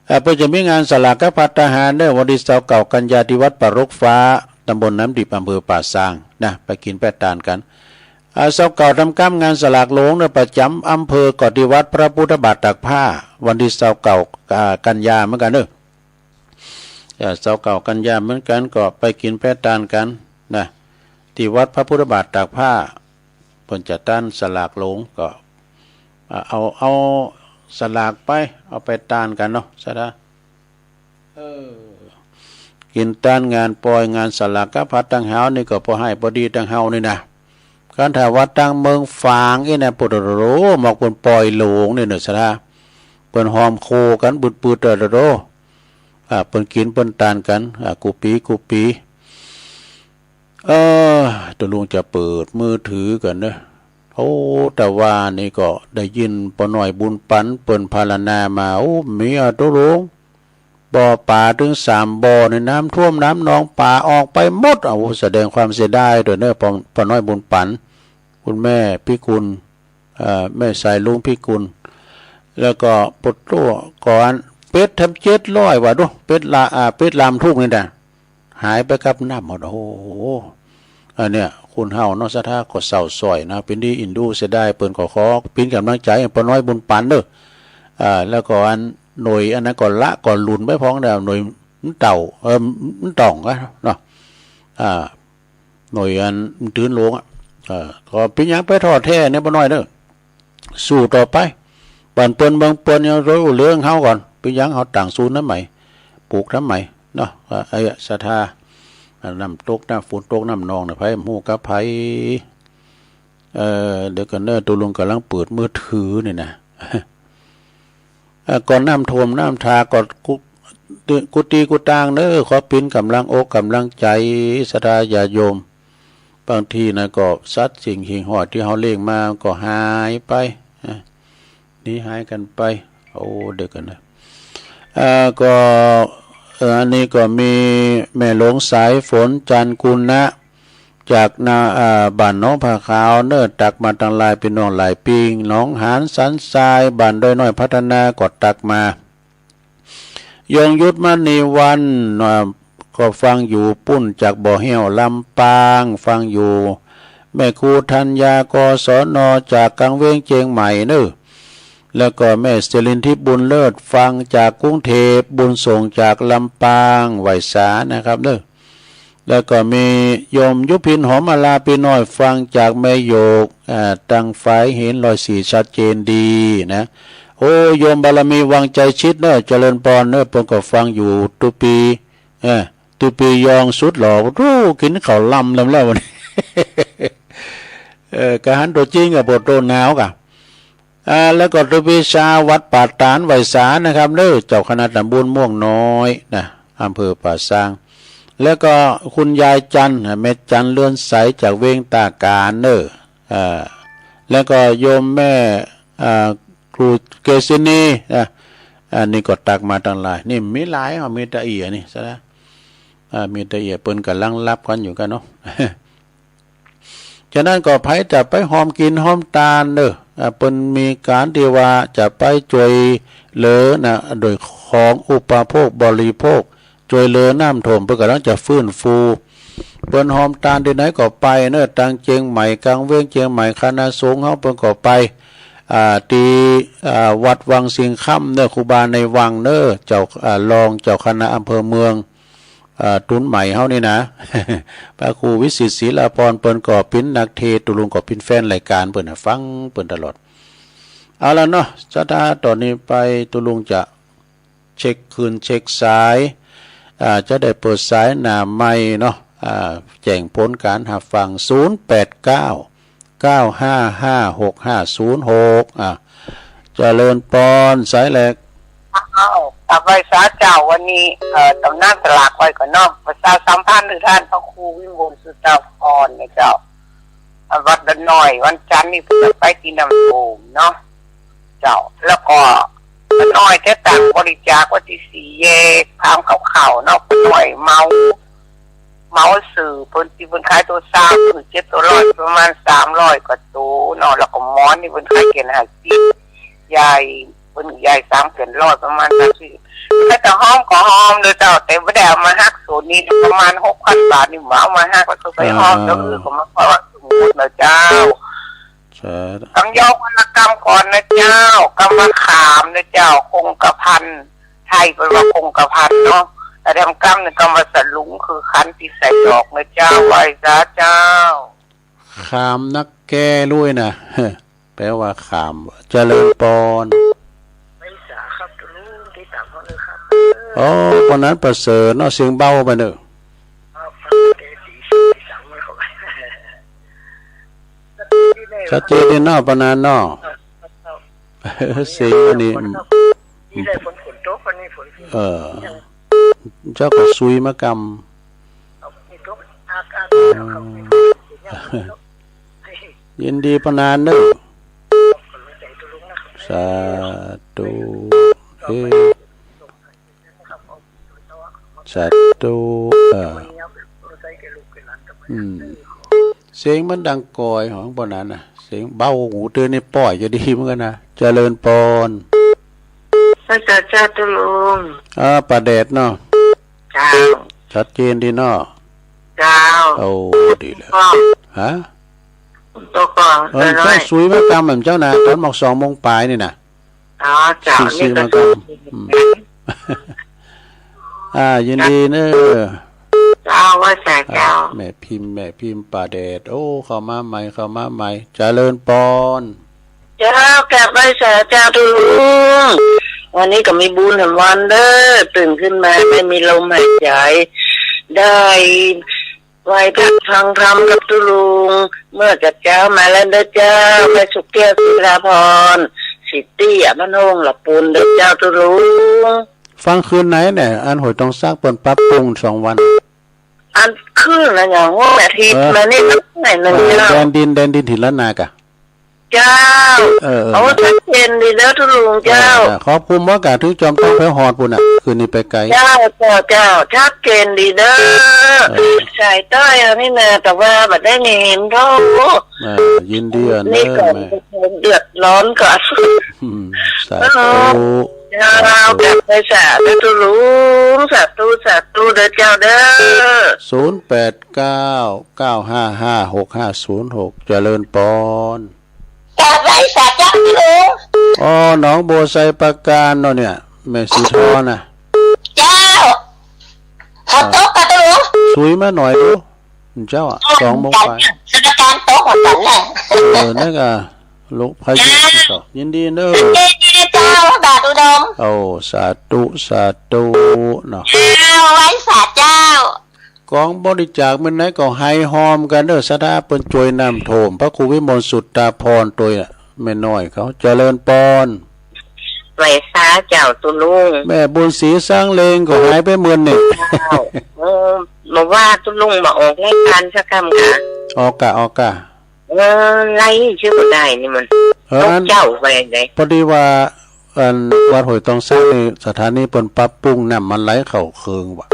เอ่อ เปิ้นจะมีงานสลากภัตตาหารเนอะ วันที่ซาวเก้ากันยาที่วัดป่ารกฟ้า ตำบลน้ำดิบ อำเภอป่าซางนะ ไปกินไปตานกัน อ่า ซาวเก้าทำกำงานสลากหลวงเนอะ ประจำอำเภอก็ที่วัดพระพุทธบาทตากผ้า วันที่ซาวเก้า อ่า กันยาเหมือนกันเนอะ เอ่อ ซาวเก้ากันยาเหมือนกัน ก็ไปกินไปตานกันนะ ที่วัดพระพุทธบาทตากผ้า เปิ้นจะตานสลากหลวง ก็ อ่า เอา เอาสลากไป เอาไปตานกันเนาะ ศรัทธา เออ กินตานงานปอยงานสลากภัตตาหารนี่ก็พอให้พอดีตังเฮานี่นะ คันถ้าว่าตังเมืองฝางอี้นะ ปุโตโร หมอกเปิ้นปอยหลวงนี่เนอะ ศรัทธา เปิ้นฮอมโคกันปืดๆ เตอโร อ่า เปิ้นกินเปิ้นตานกัน อ่า กู้ปีกู้ปี เออ ตกลงจะเปิดมือถือกันเนอะ โอ้ แต่ว่านี่ก็ได้ยินป้อน้อยบุญปันเปิ้นพรรณนามา โอ้ มีอะ ตกลง บ่อปลาถึงสามบ่อนี่น้ำท่วมน้ำนองปลาออกไปหมด เอา แสดงความเสียดายด้วยเนอะ ป้อ ป้อน้อยบุญปัน คุณแม่พิกุล เอ่อ แม่สายลุงพิกุล แล้วก็ปุตโตก่อน เป็ดทำเจ็ดร้อยว่าดู เป็ดละ อ่า เป็ดลามทุ่งนี่นะ หายไปกับน้ำหมด โอ้โห อันเนี้ย คุณเฮาเนาะ ศรัทธาก็เศร้าสร้อยนะ เป็นที่อินดูเสียดาย เปิ้นก็ขอเป็นกำลังใจให้ป้อน้อยบุญปันเด้อ อ่า แล้วก็อันหน่วยอันนั้นก็ละก็หลุนไปพ้องแล้ว หน่วยมันเต่า เออ มันต่องกันเนาะ อ่า Nå igjen, dønn långa. Ja, og bygg gjerne på et hårdt her, nede på nøye, du. Sot opp ei. Bare på en, på en, ja, så er det jo løng, ha, kan. Bygg gjerne ha tang, sot ned meg. Bok dem meg. Nå, ja, ja, satt her. Ja, nem tok dem, fot tok dem, noen, ja, hei, mo, kapp, hei. Eh, det kan det, du, lån, kan lang pøt møt hun, ja. เอ่อ ก่อนน้ำท่วมน้ำท่าก็กุ กุฏิกุฏางเนอะ ขอเป็นกำลังอกกำลังใจ ศรัทธาญาติโยม บางทีนะก็สัตว์สิ่งหิ่งห้อยที่เฮาเลี้ยงมาก็หายไป อ่ะ หนีหายกันไป โอ้ เดี๋ยวกันนะ เอ่อ ก็ เอ่อ อันนี้ก็มีแม่หลวงสายฝน จันทร์กุณะ จากนา อ่า บ้านหนองผาขาวเนอะ ตักมาตังหลาย พี่น้องหลายปิง หนองหานสันทราย บ้านดอยน้อยพัฒนา ก็ตักมา ยงยุทธมณีวัน อ่า ก็ฟังอยู่ปุ้น จากบ่อแห้วลำปาง ฟังอยู่ แม่ครูธัญญา กศน จากกลางเวียงเจียงใหม่เนอะ แล้วก็แม่สิรินทิพย์บุญเลิศ ฟังจากกรุงเทพฯ บุญส่งจากลำปาง ไหว้สานะครับเนอะ แล้วก็มีโยมยุพิน หอมมาลา พี่น้อย ฟังจากแม่โยก อ่า ตังฝายหิน ร้อยสี่ ชัดเจนดีนะ โอ้ โยมบารมี วังใจชิดเนอะ เจริญพรเนอะ เปิ้นก็ฟังอยู่ ตุปี เออ ตุปียองสุดหล่อ โอ้ กินข้าวลำลำแล้ววันนี้ เออ กะหันตัวจริงกะปวดตัวหนาวกะ อ่า แล้วก็ตุปีชา วัดป่าตาด ไหว้สานะครับเนอะ เจ้าคณะตำบลม่วงน้อยนะ อำเภอป่าซาง แล้วก็คุณยายจันทร์ แม่จันทร์ เรือนใส จากเวียงตากาญเนอะ อ่า แล้วก็โยมแม่ อ่า ครูเกษินี อ่ะ อันนี้ก็ตักมาตังหลาย นี่มีหลาย อ่ะ มีตะเอี่ยนี่ซะแล้ว อ่า มีตะเอี่ย เปิ้นกำลังหลับกันอยู่กันเนาะ ฉะนั้นก็ใผจะไปฮ่อมกินฮ่อมตานเนอะ อ่า เปิ้นมีการที่ว่าจะไปช่วยเหลือนะ โดยของอุปโภคบริโภค ช่วยเหลือน้ำท่วม เปิ้นกำลังจะฟื้นฟู เปิ้นฮ่อมตานตี้ไหนก็ไปเนอะ ตังเจียงใหม่ กลางเวียงเจียงใหม่ คณะสงฆ์เฮาเปิ้นก็ไป อ่า ตี้ อ่า วัดวังสิงห์คำเนอะ ครูบาในวังเนอะ เจ้า อ่า รองเจ้าคณะอำเภอเมือง อ่า ตุนใหม่เฮานี่นะ พระครูวิสิทธิ์ ศิลาพรณ์ เปิ้นก็เป๋นนักเทศน์ ตุ๊ลุงก็เป๋นแฟนรายการเปิ้นนะ ฟังเปิ้นตลอด เอาละเนาะ ศรัทธา ต๋อนนี้ไปตุ๊ลุงจะ เช็คคลื่นเช็คสาย อ่า จะได้เปิดสายหน้าไมค์เนาะ อ่า แจ้งผลการฮับฟัง ศูนย์แปดเก้า เก้าห้าห้า หกห้าศูนย์หก อ่า เจริญพร สายแรก อ้าว กราบไหว้สาเจ้า วันนี้ เอ่อ ตำนานสลากไว้ก่อนเนาะ ประชาสัมพันธ์ถึงท่านพระครูวิมลสุตาพรณ์นะเจ้า วัดดอนน้อย วันจันทร์นี่เพิ่นจะไปที่น้ำท่วมเนาะ เจ้า แล้วก็ป้าน้อยจะตั้งบริจาคไว้ที่สี่แยก พามเขาเข้าเนาะ ป้าน้อยเหมา เหมาซื้อ เพิ่นที่เพิ่นขายตัวซาว ซื้อเจ็ดตัวร้อย ประมาณสามร้อยกว่าตัวเนาะ แล้วก็หมอนนี่เพิ่นขายเจ็ดห้าสิบ ยาย เพิ่นยายสามเจ็ดร้อย ประมาณสามสิบ ถ้าจะหอมก็หอมเด้อเจ้า แต่บ่ได้เอามาหัก ส่วนนี้ประมาณหกพันบาทนี่ บ่เอามาหัก แล้วก็ไปหอม อ่า แล้วเออ ก็มาขอสมมุตินะเจ้า สาธุ กำยอวรรณกรรมก่อนนะเจ้า กำว่าขามนะเจ้า คงกระพัน ไทยเปิ้นว่าคงกระพันเนาะ แต่ทำกำในกำว่าสลุง คือขันที่ใส่ดอกนะเจ้า ไหว้สาเจ้า ขามนักแก้ลุยนะ แปลว่าขาม เจริญพร ไหว้สาครับตุ๊ลุง ติดตามเขาเลยครับ โอ้ ปานนั้นประเสริฐเนาะ เสียงเบาไปเนอะ ครับ ครับ แกตีสี่สามแล้ว ชัดเจนดีเนาะ ปานนั้นเนาะ เสียงอันนี้ นี่ได้ฝน ฝนตก อันนี้ฝน เออ เจ้าก็ซุยมากำ ครับ นี่ตก อากาศ ครับ ยินดีปานนั้นเนอะ สาธุ เอ้ย สาธุ เออ อืม เสียงมันดังก่อยของปานนั้นนะ เสียงเบาหูเตือนนี่ป้อยจะดีเหมือนกันนะ เจริญพร พระเจ้า เจ้าตุ๊ลุง อ่า ป้าแดดเนาะ เจ้า ชัดเจนดีเนาะ เจ้า โอ้ ดีแล้ว ก็ ฮะ ตัวก่อน เออ ตัวน้อย เจ้าซุยมากำเหมือนเจ้านะ ตอนหมอกสองโมงปลายนี่นะ อ๋อ เจ้า สี่ นี่ก็ สี่ มาก่อน อืม อ่า ยินดีเนอะ เจ้า ว่าสาเจ้า แม่พิมพ์ แม่พิมพ์ป่าแดด โอ้ เข้ามาใหม่ เข้ามาใหม่ เจริญปอน เจ้ากราบไหว้สาเจ้าตุลุง วันนี้ก็มีบุญแหมวันเด้อ ตื่นขึ้นมาได้มีลมหายใจ ได้ไหว้พระฟังธรรมกับตุลุง เมื่อกับเจ้ามาแล้วเด้อเจ้า แม่สุขแก้ว ศิลาพร สิตี้ อ่ะ บ้านโฮงละปูนเด้อเจ้าตุลุง ฟังคืนไหนเนี่ย อันห้วยตองซากเปิ้นปรับปรุงสองวัน อันคืนละอย่างว่าอาทิตย์ เออ มานี่นะ ไหนหนึ่ง เออ เจ้า แดนดิน แดนดินถิ่นล้านนากะ เจ้า เออ เออ โอ้ ชัดเจนดีแล้วตุลุงเจ้า เออ เออ ขอบคุณมากกะ ถึงจอมต้องแผวฮอดปูนน่ะ คืนนี้ไปไกล เจ้า เจ้า เจ้า ชัดเจนดีเด้อ เออ สายใต้อันนี้นะ แต่ว่าบัดได้มีเห็นเท่า เออ ยินดีอ่ะ นี่ เด้อ ก่อน แม่ เดือดร้อนก่อน อืม สาธุ เออ เจ้า สาธุ กราบไหว้สาธุตุลุง สาธุ สาธุเด้อเจ้าเด้อ ศูนย์แปดเก้า เก้าห้าห้า หกห้าศูนย์หก เจริญปอน กราบไหว้สาเจ้าตุลุง อ๋อ หนองบัวไซประการเนาะเนี่ย แม่สีทองน่ะ เจ้า เขาตกกะตุลุง สุยมาหน่อยดู เจ้าอ่ะ สองโมงไป สถานการณ์ตกเหมือนกันแหละ เออ นั่นก็ ลูกพายุ เจ้า ที่สอง ยินดีเนอะ ยินดีเจ้า สาธุดม โอ้ สาธุ สาธุ เนาะ เจ้า ไหว้สาเจ้า กองบริจาคมื้อไหนก็ให้หอมกันเด้อ ศรัทธาเปิ้นช่วยน้ำท่วม พระครูวิมลสุตตาพร ตัวแม่น้อยเขา เจริญปอน ไหว้สาเจ้าตุลุง แม่บุญศรีสร้างเลงก็หายไปเมื่อนี่ เจ้า เออ มาว่าตุลุงมาออกรายการสักคำค่ะ ออกกะ ออกกะ เออ ไล่ชื่อบ่ได้นี่มัน เออ ตกเจ้าไปไง พอดีว่า อันวัดห้วยตองซากนี่ สถานีเปิ้นปรับปรุงน้ำมันไหลเข้าเคืองว่ะ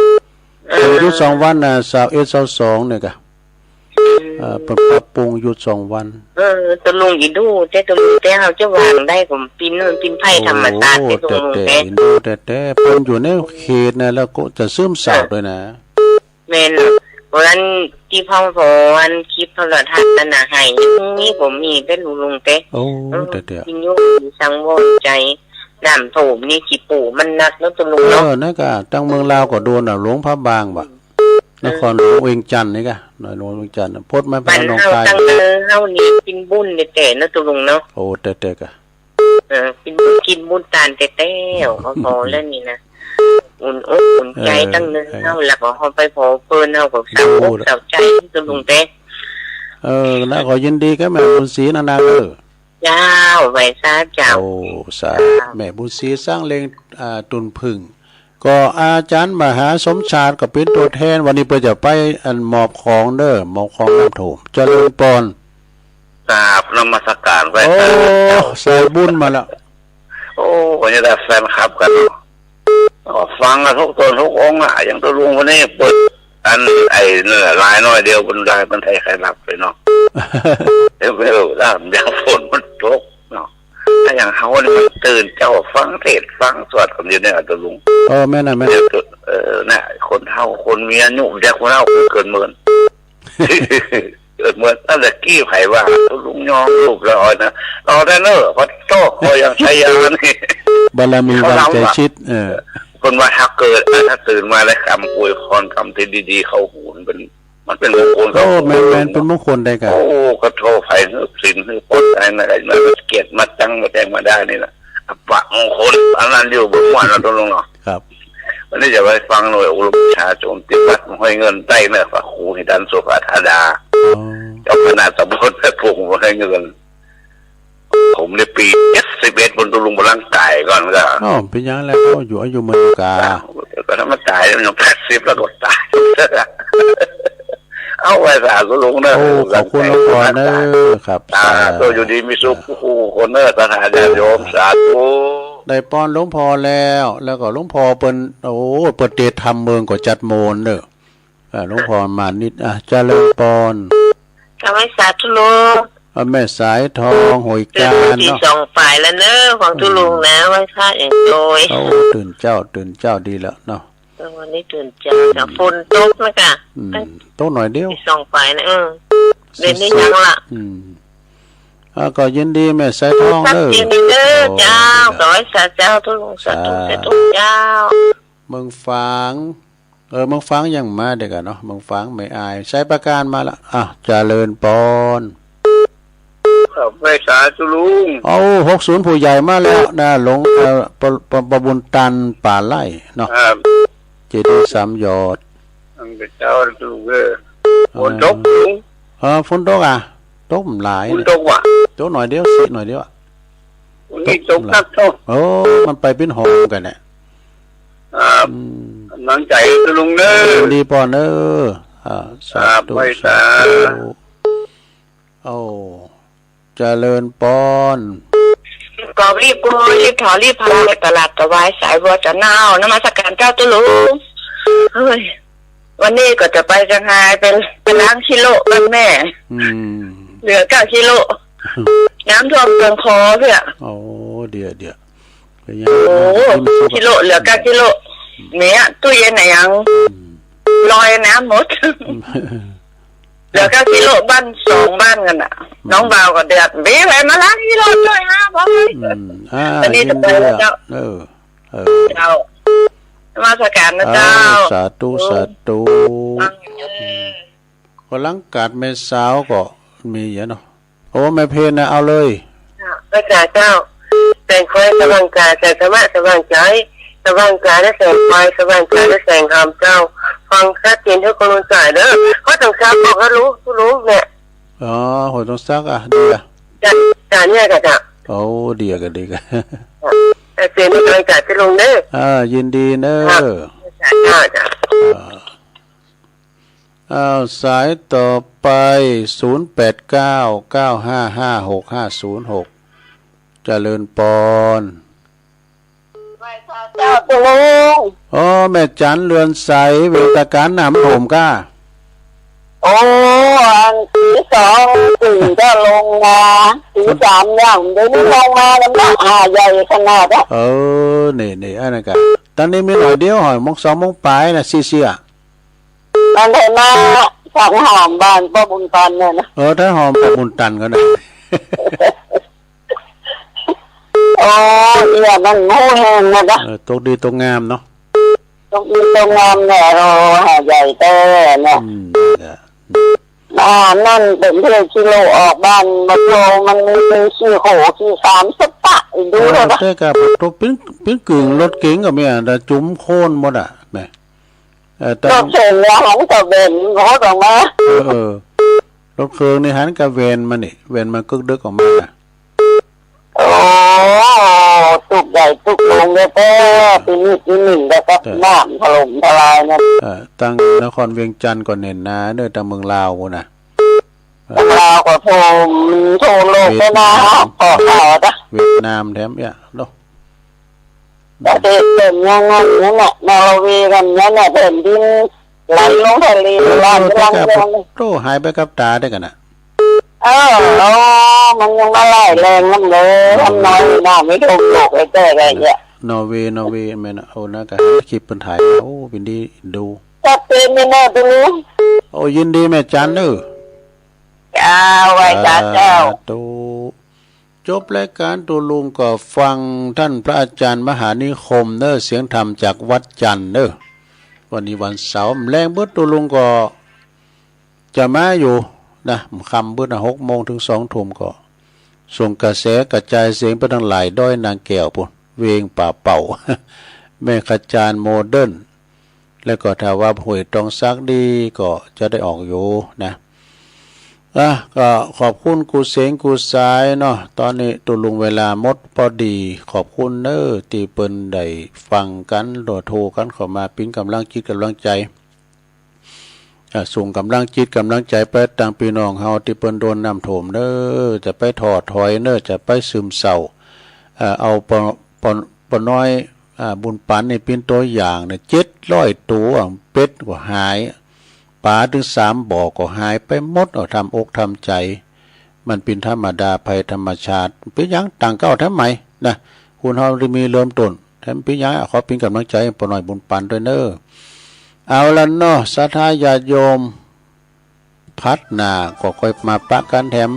เออ เออ หยุดสองวันน่ะ ซาวเอ็ด ซาวสอง เนี่ยกะ อืม เออ เปิ้นปรับปรุงหยุดสองวัน เออ ตุลุงอีดู แต่ตุลุงแต่เฮาจะวางได้ผมปิ้น มันปิ้นไผ่ธรรมชาติ โอ้ แต่ตุลุง แต่ แต่ แต่ อินดูแต่ แต่เปิ้นอยู่ในเขตนะ แล้วก็จะซึมซาบด้วยนะ แม่น เพราะฉะนั้นที่พ่อพออันคลิปโทรทัศน์นั่นน่ะ ให้นี่บ่มีแต่ลุงๆ แต่ โอ้ เออ แต่ แต่ กินอยู่สังวรใจ น้ำท่วมนี่ขี้ปูมันหนักเนาะตุลุงเนาะ เออ นั่นก็ ตั้งเมืองลาวก็โดนน่ะ หลวงพระบางว่ะ อืม นครหลวงเวียงจันทน์นี่กะ นครหลวงเวียงจันทน์น่ะ พดมาไป บ้าน หนอง เฮา คาย ตั้งเฮานี่กินบุญแต่แต่เนาะตุลุงเนาะ โอ้ แต่ แต่กะ เออ กินบุญ กินบุญตานแต่แต่ ขอ ขอแล้วนี่นะ อุ่นอกอุ่นใจ เออ ตั้งเนิน เออ เฮา แล้วก็เฮาไปขอเปิ้นเฮาก็เศร้าอก ดู เศร้าใจตุลุงแต่ เออ แล้วขอยินดีกับแม่บุญศรีนานาเด้อ เจ้า ไหว้สาเจ้า โอ้ สา เจ้า แม่บุญศรีสร้างเลง อ่า ตุนพึ่ง ก็อาจารย์มหาสมชาติก็เป็นตัวแทน วันนี้เปิ้นจะไปอันมอบของเด้อ มอบของน้ำท่วม เจริญปอน กราบนมัสการไหว้ โอ้ สา สายบุญมาแล้ว โอ้ วันนี้ได้แฟนคลับกันเนาะ ก็ฟังกันทุกตนทุกองค์อ่ะ อย่างตัวลุงคนนี้เปิดอันไอ้นั่นแหละ ลายน้อยเดียวบนลายมันไทยใครหลับไปเนาะ เดี๋ยวไม่รู้ล่ะ เดี๋ยวฝนมันตกเนาะ ถ้าอย่างเฮานี่มันตื่นเช้าฟังเทศน์ฟังสวดกันอยู่เนี่ยตัวลุง เออ แม่นน่ะ แม่น เดี๋ยวตัว เออ น่ะ คนเฒ่าคนมีอายุ เดี๋ยวคนเฒ่าคนเกินหมื่น เกิดเมื่อตั้งแต่กี้ไผว่าลุงยอมรูปละอ่อนนะ ต่อได้เนอะ พระโตก็ยังใช้ยานี่ บารมีวางใจชิด เออ คนว่าถ้าเกิด ถ้าตื่นมาแล้วคำอวยพรคำที่ดีๆ เข้าหูมันเป็น มันเป็นมงคล โอ้ แม่นๆ เป็นมงคลได้กะ โอ้ ก็โทษไผหื้อศีลหื้อปลอดภัยนะ ไอ้มันเกลียดมาตั้งมาแจ้งมาได้นี่นะ อัปมงคล อันนั้นอยู่บนม่วนนะตัวลุงเนาะ ครับ วันนี้จะไปฟังหน่วยอบรมวิชาโจมตีวัดห้วยเงินใต้เนอะ พระครูหิรัญโสภาธาดา อ๋อ เจ้าคณะตำบลแม่ปุงห้วยเงิน ผมในปีเจ็ดสิบเอ็ด บนตุลุงบนร่างกายก่อนก็ อ๋อ เป็นอย่างแล้วก็อยู่อายุมันกา ก็ถ้ามันตายมันยังแปดสิบแล้วก็ตาย เอาไว้สาธุลุงเนอะ โอ้ ขอบคุณหลวงพ่อเนอะ ครับ อ่า สาธุ โตอยู่ดีมีสุขคู่คนเนอะ สาธุญาติโยม สาธุ ได้ปอนหลวงพ่อแล้ว แล้วก็หลวงพ่อเปิ้น โอ้ เปิ้นเตรียมทำเมืองก็จัดโมนเนอะ อ่า หลวงพ่อมานิด อ่ะ เจริญปอน กราบไหว้สาธุลุง อ่ะ แม่สายทอง ห้วยกาญเนาะ เจอกันที่สองฝ่ายแล้วเนอะ ของตุลุงนะ ไหว้พระอย่างโดย โอ้ ตื่นเจ้า ตื่นเจ้าดีแล้วเนาะ เออ วันนี้ตื่นเจ้าจ้ะ อืม ฝนตกนะกะ อืม ตกหน่อยเดียว ที่สองฝ่ายนะ เออ เดี๋ยวนี้ยังละ อืม อ่ะ ก็ยินดีแม่สายทองเนอะ ยินดีเนอะ โอ้ เจ้า ขอให้สาเจ้าตุลุง สาธุ สาธุเจ้า เมืองฝาง เออ เมืองฝางยังมาเด็กอะเนาะ เมืองฝางไม่อาย ไซประการมาละ อ่ะ เจริญปอน ครับ ไหว้สาธุลุง โอ้ หกศูนย์ ผู้ใหญ่มาแล้วนะ หลวง เอ่อ ประ ประ ประบุญตันป่าไร่เนาะ ครับ เจดีย์สามยอด ตั้งแต่เช้าลุงเอ้ย ฝนตกลุง เออ ฝนตกอ่ะ ตกหลาย ฝนตกว่ะ ตกหน่อยเดียว สิหน่อยเดียวอ่ะ วันนี้ตกหนักเนาะ โอ้ มันไปเป็นหอมกันเนี่ย ครับ อืม กำลังใจลุงเด้อ ดีปอนเด้อ อ่า สาธุ ครับ ไหว้สา สาธุ โอ้ เจริญปอน ก็รีบกลัวรีบถอรีบพาไปตลาดถวายสายบัวจะเน่านมัสการเจ้าตุ๊ลุง เฮ้ย วันนี้ก็จะไปเชียงรายไป ไปล้างขี้โลบ้านแม่ อืม เหลือเก้ากิโล น้ำท่วมเกินคอเพื่อ โอ้ เดี๋ยว เดี๋ยว เป็นไง โอ้ น้ำท่วม กิโล เหลือเก้ากิโล เนี่ย ตู้เย็นน่ะยัง อืม ลอยน้ำหมด อืม เหลือเก้ากิโล บ้านสองบ้านกันน่ะ อืม น้องบ่าวก็เดือด มีใครมาล้างขี้โลช่วยฮะ บอกเลย อืม อ่า อันนี้ ยินดี จะไปแล้ว อ่ะ เจ้า เออ เออ เจ้า นมัสการนะเจ้า อ่า สาธุ โอ้ สาธุ ฟังอยู่เด้อ อืม ก็หลังกาดแม่สาวก็มีเยอะเนาะ โอ้ แม่เพนนะ เอาเลย ค่ะ พระเจ้า แสงไฟสว่างกาย แสงธรรมะสว่างใจ สว่างกายและแสงไฟ สว่างใจและแสงธรรมเจ้า ฟังชัดเจนทุกคนสายเด้อ เพราะต้องซักบอกว่ารู้ รู้เนี่ย อ๋อ โห ต้องซักอ่ะ ดีอ่ะ จ้ะ จ้ะ เนี่ยค่ะ จ้ะ โอ้ ดีอ่ะ ก็ดีอ่ะ แต่เสียงไม่ไกลจากที่ลงเด้อ อ่า ยินดีเนอะ ค่ะ จ้ะ จ้ะ อ่า อ้าว สายต่อไป ศูนย์แปดเก้า เก้าห้าห้า หกห้าศูนย์หก เจริญปอน ไหว้พระเจ้าตุ๊ลุง อ๋อ แม่จันเรือนใส เวตาการน้ำท่วมก้า โอ้ อันตีสองตีก็ลงมา ตีสามยังเดี๋ยวนี้ลงมาแล้วนะ หาใหญ่ขนาดอะ เออ นี่ นี่ อันนั้นก็ ตอนนี้มีหน่อยเดียว หอยโมงสองโมงปลายนะ เสียๆ มันได้มาทางหอมบ้านป้าบุญตันเนี่ยนะ เออ ถ้าหอมป้าบุญตันก็ได้ โอ้ เอียมันโง่แฮงนะจ๊ะ เออ ตกดีตกงามเนาะ ตกดีตกงามเนี่ย โอ้ หาใหญ่แท้เนี่ย อืม จ้ะ อ่า นั่นเป็นเรื่องที่โลออกบ้านมาโลมันมีขี้โขขี้สามสปะ อีกดู เออ แล้วนะ แต่ก็ตกเป็น เป็นกึ่งรถเก๋งก็มีอ่ะ แต่จุ่มโคลนหมดอ่ะ แม่ เออ แต่ รถเก๋งเนี่ยหันกระเบนรถออกมา เออ เออ รถเก๋งนี่หันกระเวนมานี่ เวนมากึกดึกออกมาน่ะ โอ้ ตุกใหญ่ตุกลงเลยแท้ ปีนี้ปีหนึ่งแล้วก็ เออ น้ำถล่มทลายเนี่ย เออ ตั้งนครเวียงจันทน์ก็แน่นหนาเด้อ ตั้งเมืองลาวพู้นน่ะ เออ เมืองลาวก็ท่วม ท่วมโลก เวียดนาม ไปนะ ขอข่าวนะ เวียดนามแถมเนี่ยเนาะ ประเทศเต็มยังไงเนี่ย นอร์เวย์กันเนี่ย แผ่นดินไหลลงทะเล เออ ล้าน แต่ ล้าน ก็ เมือง โอ้ หายไปกับตาได้กันน่ะ เออ โอ้ มันยังมาไล่แรงมันเลย นอร์เวย์ ทำน้อยหน้าไม่ถูกโลกไอ้แก่ไอ้เนี่ย นอร์เวย์ นอร์เวย์ แม่นน่ะ โอ้ น่าก็คลิปเปิ้นถ่าย โอ้ เป็นดีดู จัดเต็มเลยแม่ตัวนี้ โอ้ ยินดีแม่จันเด้อ เจ้า ไหว้สาเจ้า สาธุ จบรายการตุ๊ลุงก็ฟังท่านพระอาจารย์มหานิคมเนอะ เสียงธรรมจากวัดจันทน์เนอะ วันนี้วันเสาร์ แลงเบิดตุ๊ลุงก็จะมาอยู่นะ ค่ำเบิดนะ หกโมงถึงสองทุ่มก็ ส่งกระแสกระจายเสียงไปทางหลายดอยนางแก้วพู้น เวียงป่าเป่า แม่ขจารย์โมเดิร์น แล้วก็ถ้าว่าห้วยตองสักดีก็จะได้ออกอยู่นะ อ่ะ ก็ขอบคุณกู้เสียงกู้สายเนาะ ตอนนี้ตุ๊ลุงเวลาหมดพอดี ขอบคุณเนอะ ตี้เปิ้นได้ฟังกัน โทรกันเข้ามา เป๋นกำลังจิตกำลังใจ อ่ะ ส่งกำลังจิตกำลังใจไปตางปี้น้องเฮาตี้เปิ้นโดนน้ำท่วมเนอะ จะไปท้อถอยเนอะ จะไปซึมเศร้า อ่ะ เอาป้อ ป้อ ป้อน้อย อ่ะ บุญปันนี่เป๋นตั๋วอย่างเนี่ย เจ็ดร้อยตั๋ว เป็ดก็หาย ป๋าถึงสามบ่อก็หายไปหมด เอาทำอกทำใจ มันเป๋นธรรมดาภัยธรรมชาติ เป๋นหยังต่างก็เอาทำไมนะ คนเฮาได้มีเริ่มต้น แถมเป๋นหยัง ขอเป๋นกำลังใจป้อน้อยบุญปันด้วยเนอะ เอาละเนาะ ศรัทธาญาติโยม พัดหน้าก็ค่อยมาปะกันแถม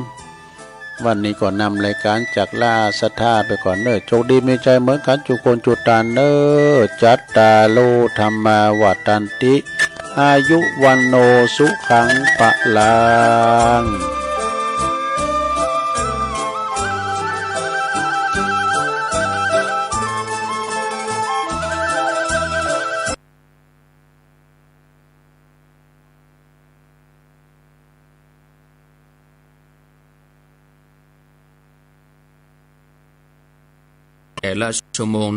วันนี้ก็นำรายการจากล่าศรัทธาไปก่อนเนอะ โชคดีมีชัยเหมือนกันทุกคนทุกท่านเนอะ จัตตาโรธัมมาวัฒนติ อายุวัณโณสุขังพลัง Eller som